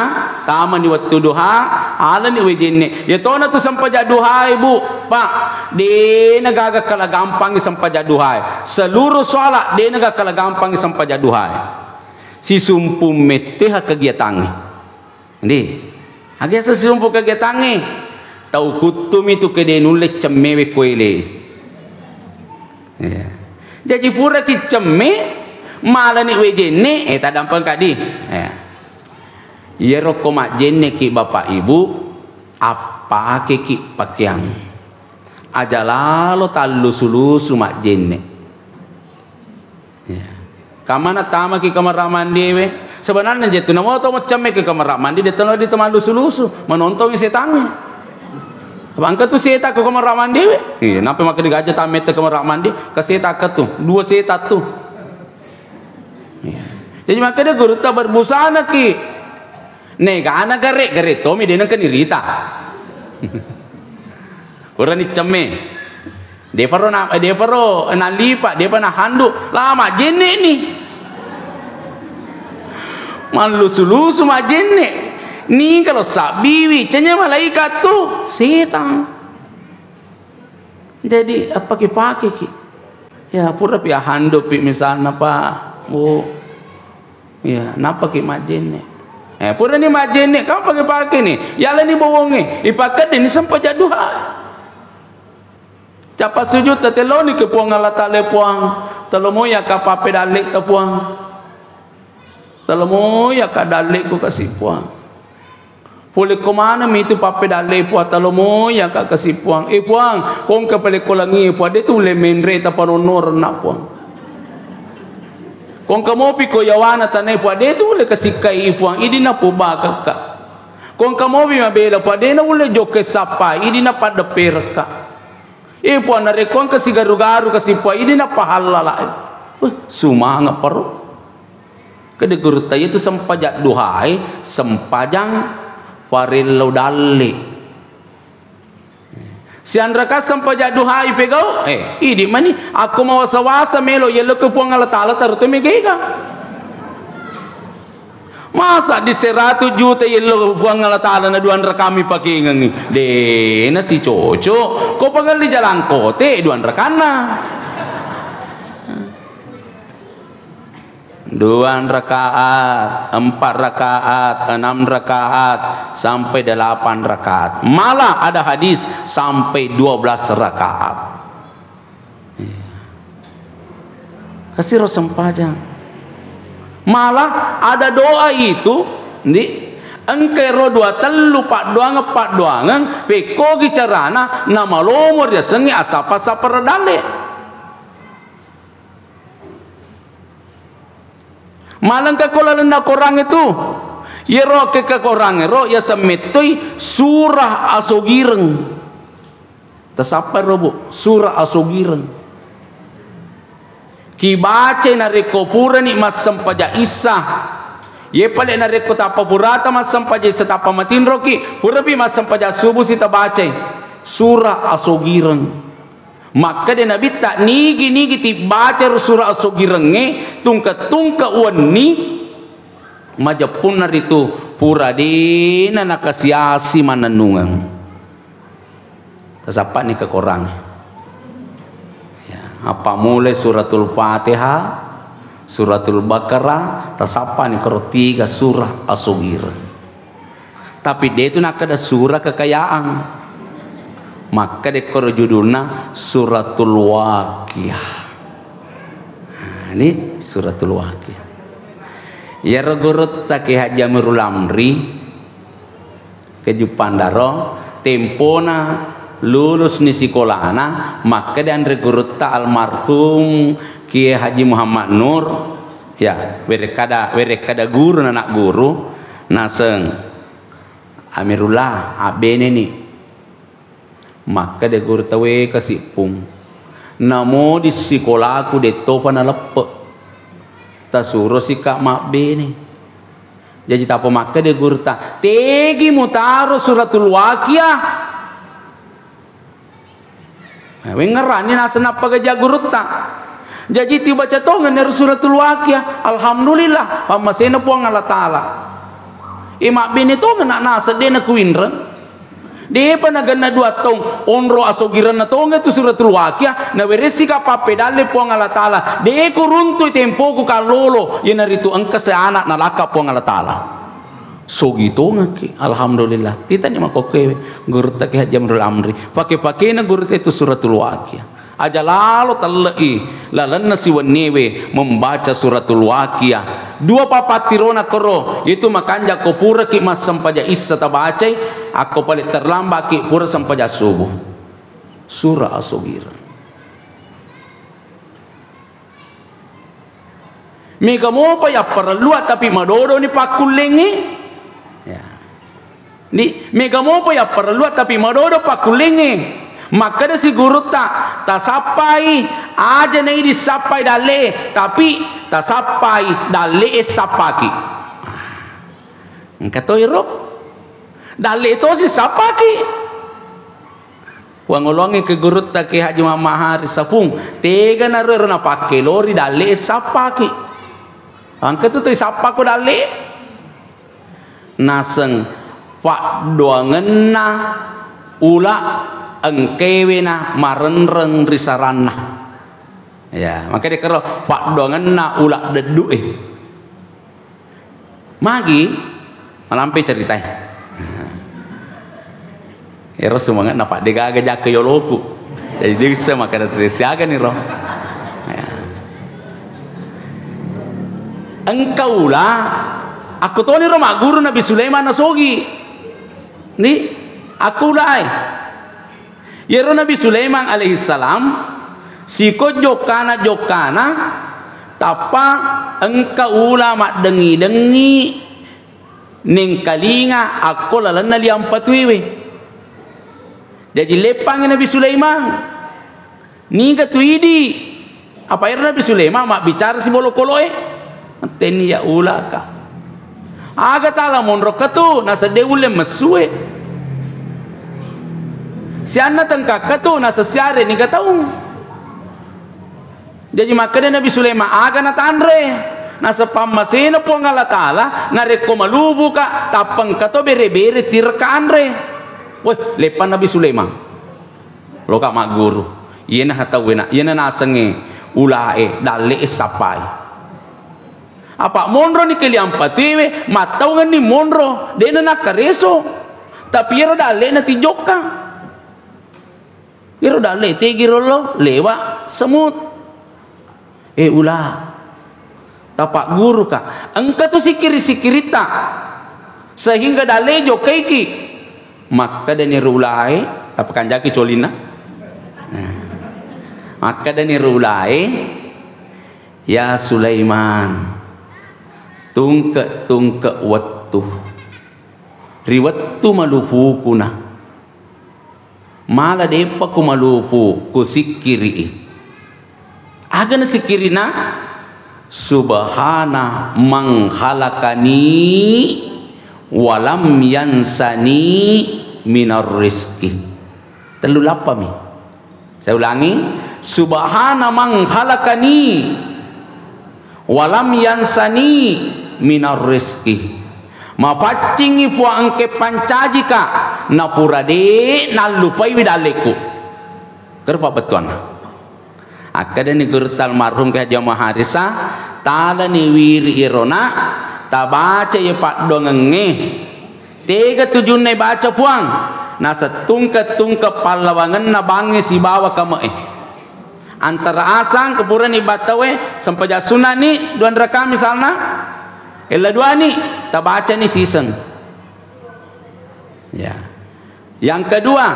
tamani wettu duha, alani wae jenne. Yatona tu sempajang duhae, Bu, Pak, de'na gaga kala gampangngi sempajang duhae. Seluruh sholat de'na gaga kala gampangngi sempajang duhae. Sisumpung metteha kegiatangnge. Ndi, aga yaseng sisumpu kegiatangnge? Tau kuttumi tu ke de nulle cemme we ko ele. Iya. Jaji puraki cemme, malani we jenne, eh, tadampeng kadi. Iya. Iyaro ko majjenneki Bapak Ibu, appakeki pakeang. Aja lalo tallusu-lusu majjenne. Ya. Kamana tamaki kamar mandiwe? Sebenarnya je tu namo to macam ke kamar mandi, de telo di teman lusu-lusu, menontongi setangnge. Apa engka tu setan ke kamar mandiwe? Iya, napa maka digaja tamette kamar mandi? Ke setan ke tu, dua setan tu. Iya. Jadi maka dia guru tak berbusana ki. Negana gare, gare tomi de nengka nirita. Urani cemme. Defaro na, defaro nalipa, depa nahandu, la majjenne ni. Mallusu-lusu majjenne. Ni kalau sabbiwi, cenya malaikat tu, setan. Jadi, apa ki pake ki? Ya, pura pi ahandu pi misalna, Pak, Bu. Ya, napa ki majjenne? Eh, pura ni majjenne, kamu pake-pake ni. Yala ni bowonge, ipakkedde ni sempajang duha. Capa sujud, tateloni ke Puang Allah Ta'ala, Puang. Talomo ya ka pape dalle ta, Puang. Talomo ya ka dalle ku kasi, Puang. Pole ko maneng mi tu pappedalle, Puang, talomo ya ka kasi, Puang. Eh, Puang, kongka pale ko langi, Puang, de tu le menre ta panonnorenna, Puang. Kongka mopi ko yawana tane, Puang, de tu le kasikkai, Puang, idina pobakakka. Kongka mopi mabela, Puang, de na ulle jokke sappa, idina paddepperekka. Eh, Puang, narekko engka sigaru-garu kasi, Puang, idi napahallala. Weh, sumanga paro. Kede gurutta, iya tu sempajang duhae, sempajang farellau dalle. Sianraka sempajang duhai pegau, eh, idi mani, akko mawasa-wasa melo yello ke Puang Allah Taala, taru to megega. Masa di seratu juta yello Puang Allah Taala na duanrakami pakengengi? De na sicoco. Ko pangelli jalangkote duanrakanna. Dua rakaat, empat rakaat, enam rakaat, sampai delapan rakaat. Malah ada hadis sampai dua belas rakaat. Iya. Kasiro sempajang. Malah ada doa itu, ndi, engka ero dua tellu paddoangeng-paddoangeng, pekkogi carana namalomo riasengnge assapa-sapa redalle. Malengka ko lalenna Korangnge tu, yero ke, ke Korangnge ro yaseng mettoi surah asogireng. Tasappai ro, Bu, surah asogireng. Kibacai narekko purani massempajang issa, Ye pale narekko tappa purata massempajang isa tappa matinroki, purapi massempajang subuh si tabacai surah asogireng. Makkeda Nabitta, nigi-nigi tibbaca ro surah asogirengnge, tungke-tungke wenni, majeppunna ritu pura dena nakasiasi mannennungeng. Tasappani ke Korang. Ya, appammulai suratul Fatihah, suratul Baqarah, tasappani koro tiga surah asogireng. Tapi de tu nakkeda surah kekayaan. Makkeda koro judulna Suratul Waqiah. Nah, ini Suratul Waqiah. Iyaro gurutta Kiai Haji Amirul Amri, Kejuppandaro, tempona lulusni sikolana, makkeda anre gurutta almarhum Kiai Haji Muhammad Nur, ya, werekkada, werekkada guru, nanak guru, naseng, "Amirullah, abbeneni." Makkeda gurutta, "We kasippung, namodi sikolaku dettopa naleppe. Tasurosika mabbene." Jaji tappa makkeda gurutta, "Tegi mutaro Suratul Waqiah?" Nah, wengngerani naseng nappa gaja gurutta. Jaji tibaca tongenni ero Suratul Waqiah. Alhamdulillah, pammasena Puang Allah Taala. E, mabbene tongeng na naseng de nakuinreng. Depa nagenna dua taung, onro asogirenna tongeng tu Suratul Waqiah, naweressika pappedalle Puang Allah Taala. De kuruntu tempoku kallolo, iyanaritu engka seana nalakka Puang Allah Taala. Sogi tongekki, alhamdulillah. Titani makkokkoewe, gurutta Kiai Haji Amirul Amri. Pake-pakena gurutta itu Suratul Waqiah. Aja lalo telle'i lalenna siwenniewe membaca Suratul Waqiah. Dua papattirona koro, itu makanja ko puraki massempajang issa tabacai, akko pale terlambaki pura sempajang subuh. Surah Asogireng. Mega mopa yapparellua tapi madodoni pakkullengnge. Ya. Ni, mega mopa yapparellua tapi madodo pakkullengnge. Makkeda si gurutta, tasappai aja naidi sappai dalle, tapi tasappai dalle e sappaki. Engka to iro. Dalle tosi sappaki. Wangolongi ke gurutta ke Haji Muhammad Haris Sapung, tega naro ero napakkelori dalle e sappaki. Engka tu to sappako dalle. Naseng paddoangenna ula engkewe na marenreng ri saranna. Ya, maka dikero paddoangenna ula deddu e. Magi malampe ceritae. Ero semangat na padde gaga jakka yoloku. Jadi dia bisa makan dari siaga nih roh. Ya. Engka ula, aku toni ro magguru Nabi Sulaiman nasogi. Ni, aku ulai. Iyaro Nabi Sulaiman alaihissalam, siko jokkana-jokkana, tappa engka ula maddengi-dengi nengkalinga akko lalenna liampatuewe. Jaji leppangi Nabi Sulaiman. Niga tu idi? Apa ero Nabi Sulaiman mabbicara sibolo koloe? Tenni ya ulaka. Aga tala monro ketu, nasedde ulle messue. Sianna tengka ketu, nasessiare niga taung. Jaji makkeda Nabi Sulaiman, aga natanre? Nasepammasena Puang Allah Ta'ala, narekko malubuka, tappengka to bere-bere tirka anre. Weh, leppang Nabi Sulaiman. Loka magguru. Iyena hatauwena, iyena nasengnge ulae, dalle'e sappai. Apa monroni keliampatuewe, mattaungenni monro, de'na nakkareso. Tapi iyaro dalle'na tijokka. Iyaro dalle tegi rollo, lewa semut. Eh, ula. Tapagguruka. Engka tu sikkiri-sikkiritta. Sehingga dalle jokkaiki. Makkedani ro ulae, tapakanjaki colinna. Nah. Makkedani ro ulae, "Ya Sulaiman, tungke-tungke wettu. Ri wettu malupukuna. Mala de'pa ku malupu, ku sikkiri'i." Aga nasikkiri'na? Subhana man khalaqani walam yansani minar rizki. Tellu lappami. Saya ulangi, subhana man khalaqani walam yansani minar rizki. Mapaccingi Puang engke pancajika, napura de nallupaiwi dalleku. Kero pabbettuanna. Akkedani gurutta almarhum Kiai Haji Muhammad Harisa, talani wiri irona, tabaca ye paddoangengnge. Tega tujunna ibaca Puang? Nasettungke-tungke pallawangenna bangnge sibawa kame'e. Antara asang ke purani battawe, sempajang sunna ni dua raka misalna, ella dua ni, tabacani siseng. Ya. Yang kedua,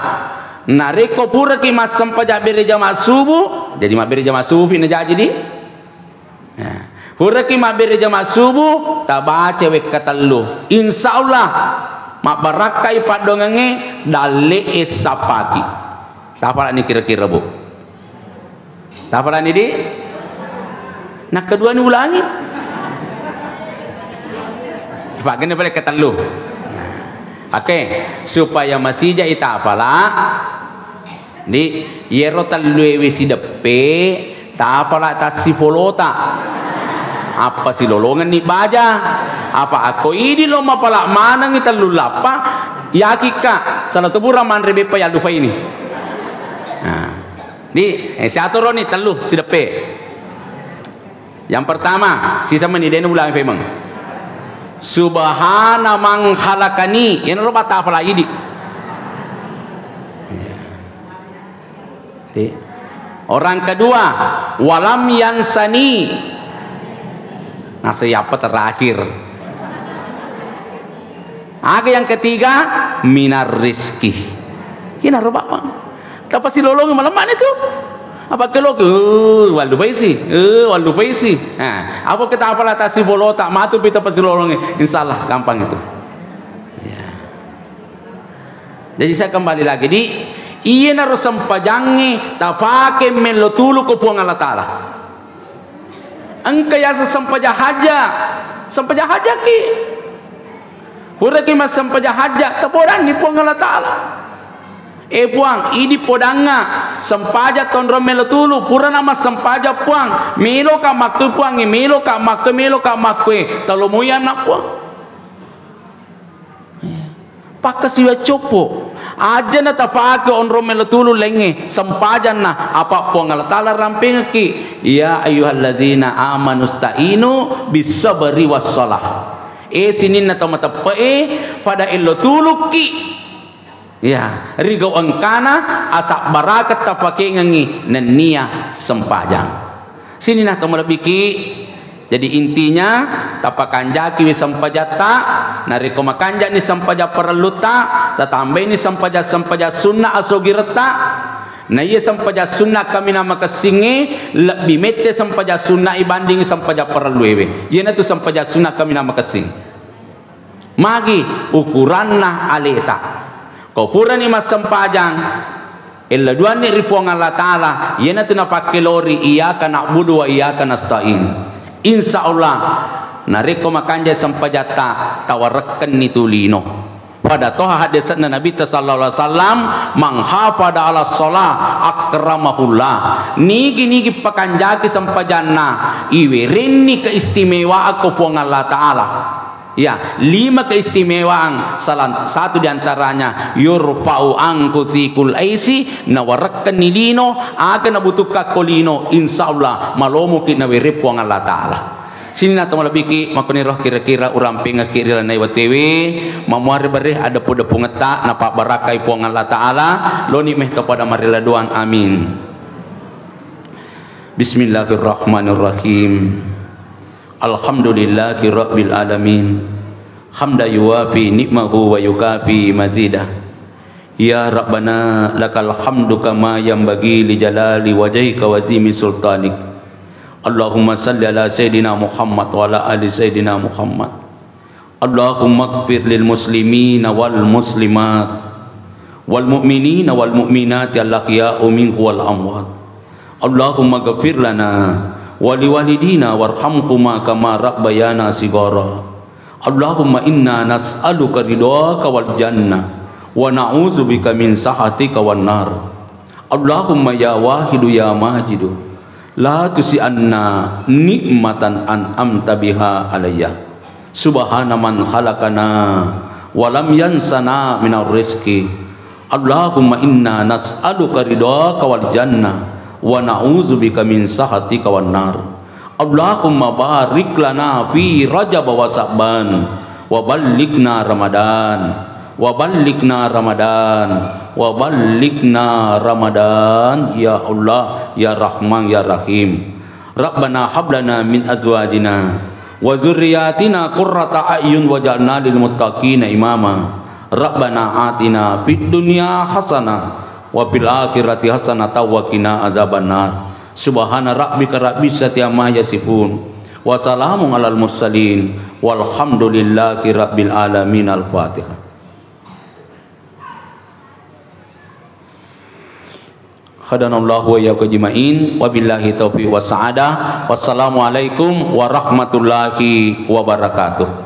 narekko puraki massempajang bere jama subuh, jadi mabbere jama subuh na jaji di. Ya. Puraki mabbere jama subuh, tabaca wekka tellu. Insya Allah, mabbarakkai paddoangengnge, dalle'e sappaki. Tapalani kira-kira, Bu. Tapalani, di? Nakkedua ni ulangi. Ipagenna pale ketellu. Oke, supaya masija itapala. Di, yero telluewe sideppe, tapala tassipolota. Apa silolongenni baja. Apa akko idi lo mapala manengi tellu lappa, yakikka, sala tebura manre beppa yallupaini. Nah. Di, eh, siaturoni tellu sideppe. Yang pertama, sisa meni dena ulang pemeng. Subhana man khalaqani, yenaro batapala idi. Iya. Di. Orang kedua, walam yansani. Nah, siapa terakhir? Aga yang ketiga, minar rizki. Ina roba, Bang. Tapasilolongi malemma ni tu. Apa keloki? Eh, wallupaisi. Eh, wallupaisi. Nah, apa kita apala tassipolota, matu pita pasilolongi. Insya Allah gampang itu. Ya. Jadi saya kembali lagi di, iyanaro sempajangnge tapake mello tulu ko Puang Allah Taala. Engka yaseng sempajang hajja, sempajang hajjaki. Puraki massempajang hajja, tapodanni Puang Allah Taala. Eh Puang, idi podangnga, sempajang tonrong melo tulu, purana massempajang Puang, meloka makkue Puang, meloka makkue, meloka makkue, talomoi anak Puang. Iya. Pakkasiwiang coppo. Aja na tapake onrong melo tulu laingnge, sempajanna, apa Puang Allah Taala rampengekki. Ya ayyuhalladzina amanu sta'inu bis sabri was shalah. Eh, sininna tau mateppe'e, pada ello tulukki. Ya, rigau engkana asabbarakeng tapakengengngi nennia sempajang. Sininna tau malebbiki. Jadi intinya, tapakanjakiwi sempajatta, narekko makanjani sempajang parellutta, tatambaini sempajang-sempajang sunna asogiretta. Na iya sempajang sunna kaminang makessingnge, lebbi mette sempajang sunna ibandingi sempajang parelluewe. Iyanatu sempajang sunna kaminang makessing. Magi ukuranna aleta. Ko purani massempajang, ella duanni ri Puang Allah Taala, iyanatu napakkelori, iyyaka na'budu wa iyyaka nasta'in. Insya Allah, narekko makanjai sempajatta, tawarekkenni tu lino. Pada toha haddese'na Nabitta sallallahu alaihi wasallam, "Man hafada ala shalah akramahullah." Nigi-nigi pakanjaki sempajanna, iwerenni keistimewaan ko Puang Allah Taala. Ya, lima keistimewaan, salah satu diantaranya, yurfa'u anku sikul aisi, nawarekkenni lino, aga nabutuhkan ko lino, insya Allah, malomoki nawere Puang Allah Taala. Sininna to malebbiki, makkoniro kira-kira urampengekki ri lalenna watewe, mamuare bare adeppu-deppungetta, napabbarakkai Puang Allah Taala, loni meh to pada mariladuang, amin. Bismillahirrahmanirrahim. Alhamdulillahi rabbil alamin. Hamda yuwafi ni'mahu wa yukafi mazidah. Ya Rabbana, lakal hamdu kama yanbaghi li jalali wajhika wa azimi sultanik. Allahumma salli ala Sayyidina Muhammad wa ala ali Sayyidina Muhammad. Allahumma ighfir lil muslimina wal muslimat, wal mu'minina wal mu'minati al ahya'i minhum wal amwat. Allahumma ighfir lana ولوالدينا وارحمهما كما ربيانا صغارا. اللهم إنا نسألك رضاك والجنة ونعوذ بك من سخطك والنار. اللهم يا واحد يا ماجد لا تنسنا نعمة أنعمت بها علي. سبحان من خلقنا ولم ينسنا من الرزق. اللهم إنا نسألك رضاك والجنة ونعوذ بك من سخطك والنار. اللهم بارك لنا في رجب وشعبان وبلغنا رمضان وبلغنا رمضان وبلغنا رمضان يا الله يا رحمن يا رحيم. ربنا هب لنا من أزواجنا وذرياتنا قرة أعين واجعلنا للمتقين إماما. ربنا آتنا في الدنيا حسنة وفي الآخرة حسنة وقنا عذاب النار. سبحان ربك رب العزة عما يصفون وسلام على المرسلين والحمد لله رب العالمين. الفاتحة. Hadanallahu wa iyyakum ajma'in. Wabillahi taufiq was sa'adah. Wassalamualaikum warahmatullahi wabarakatuh.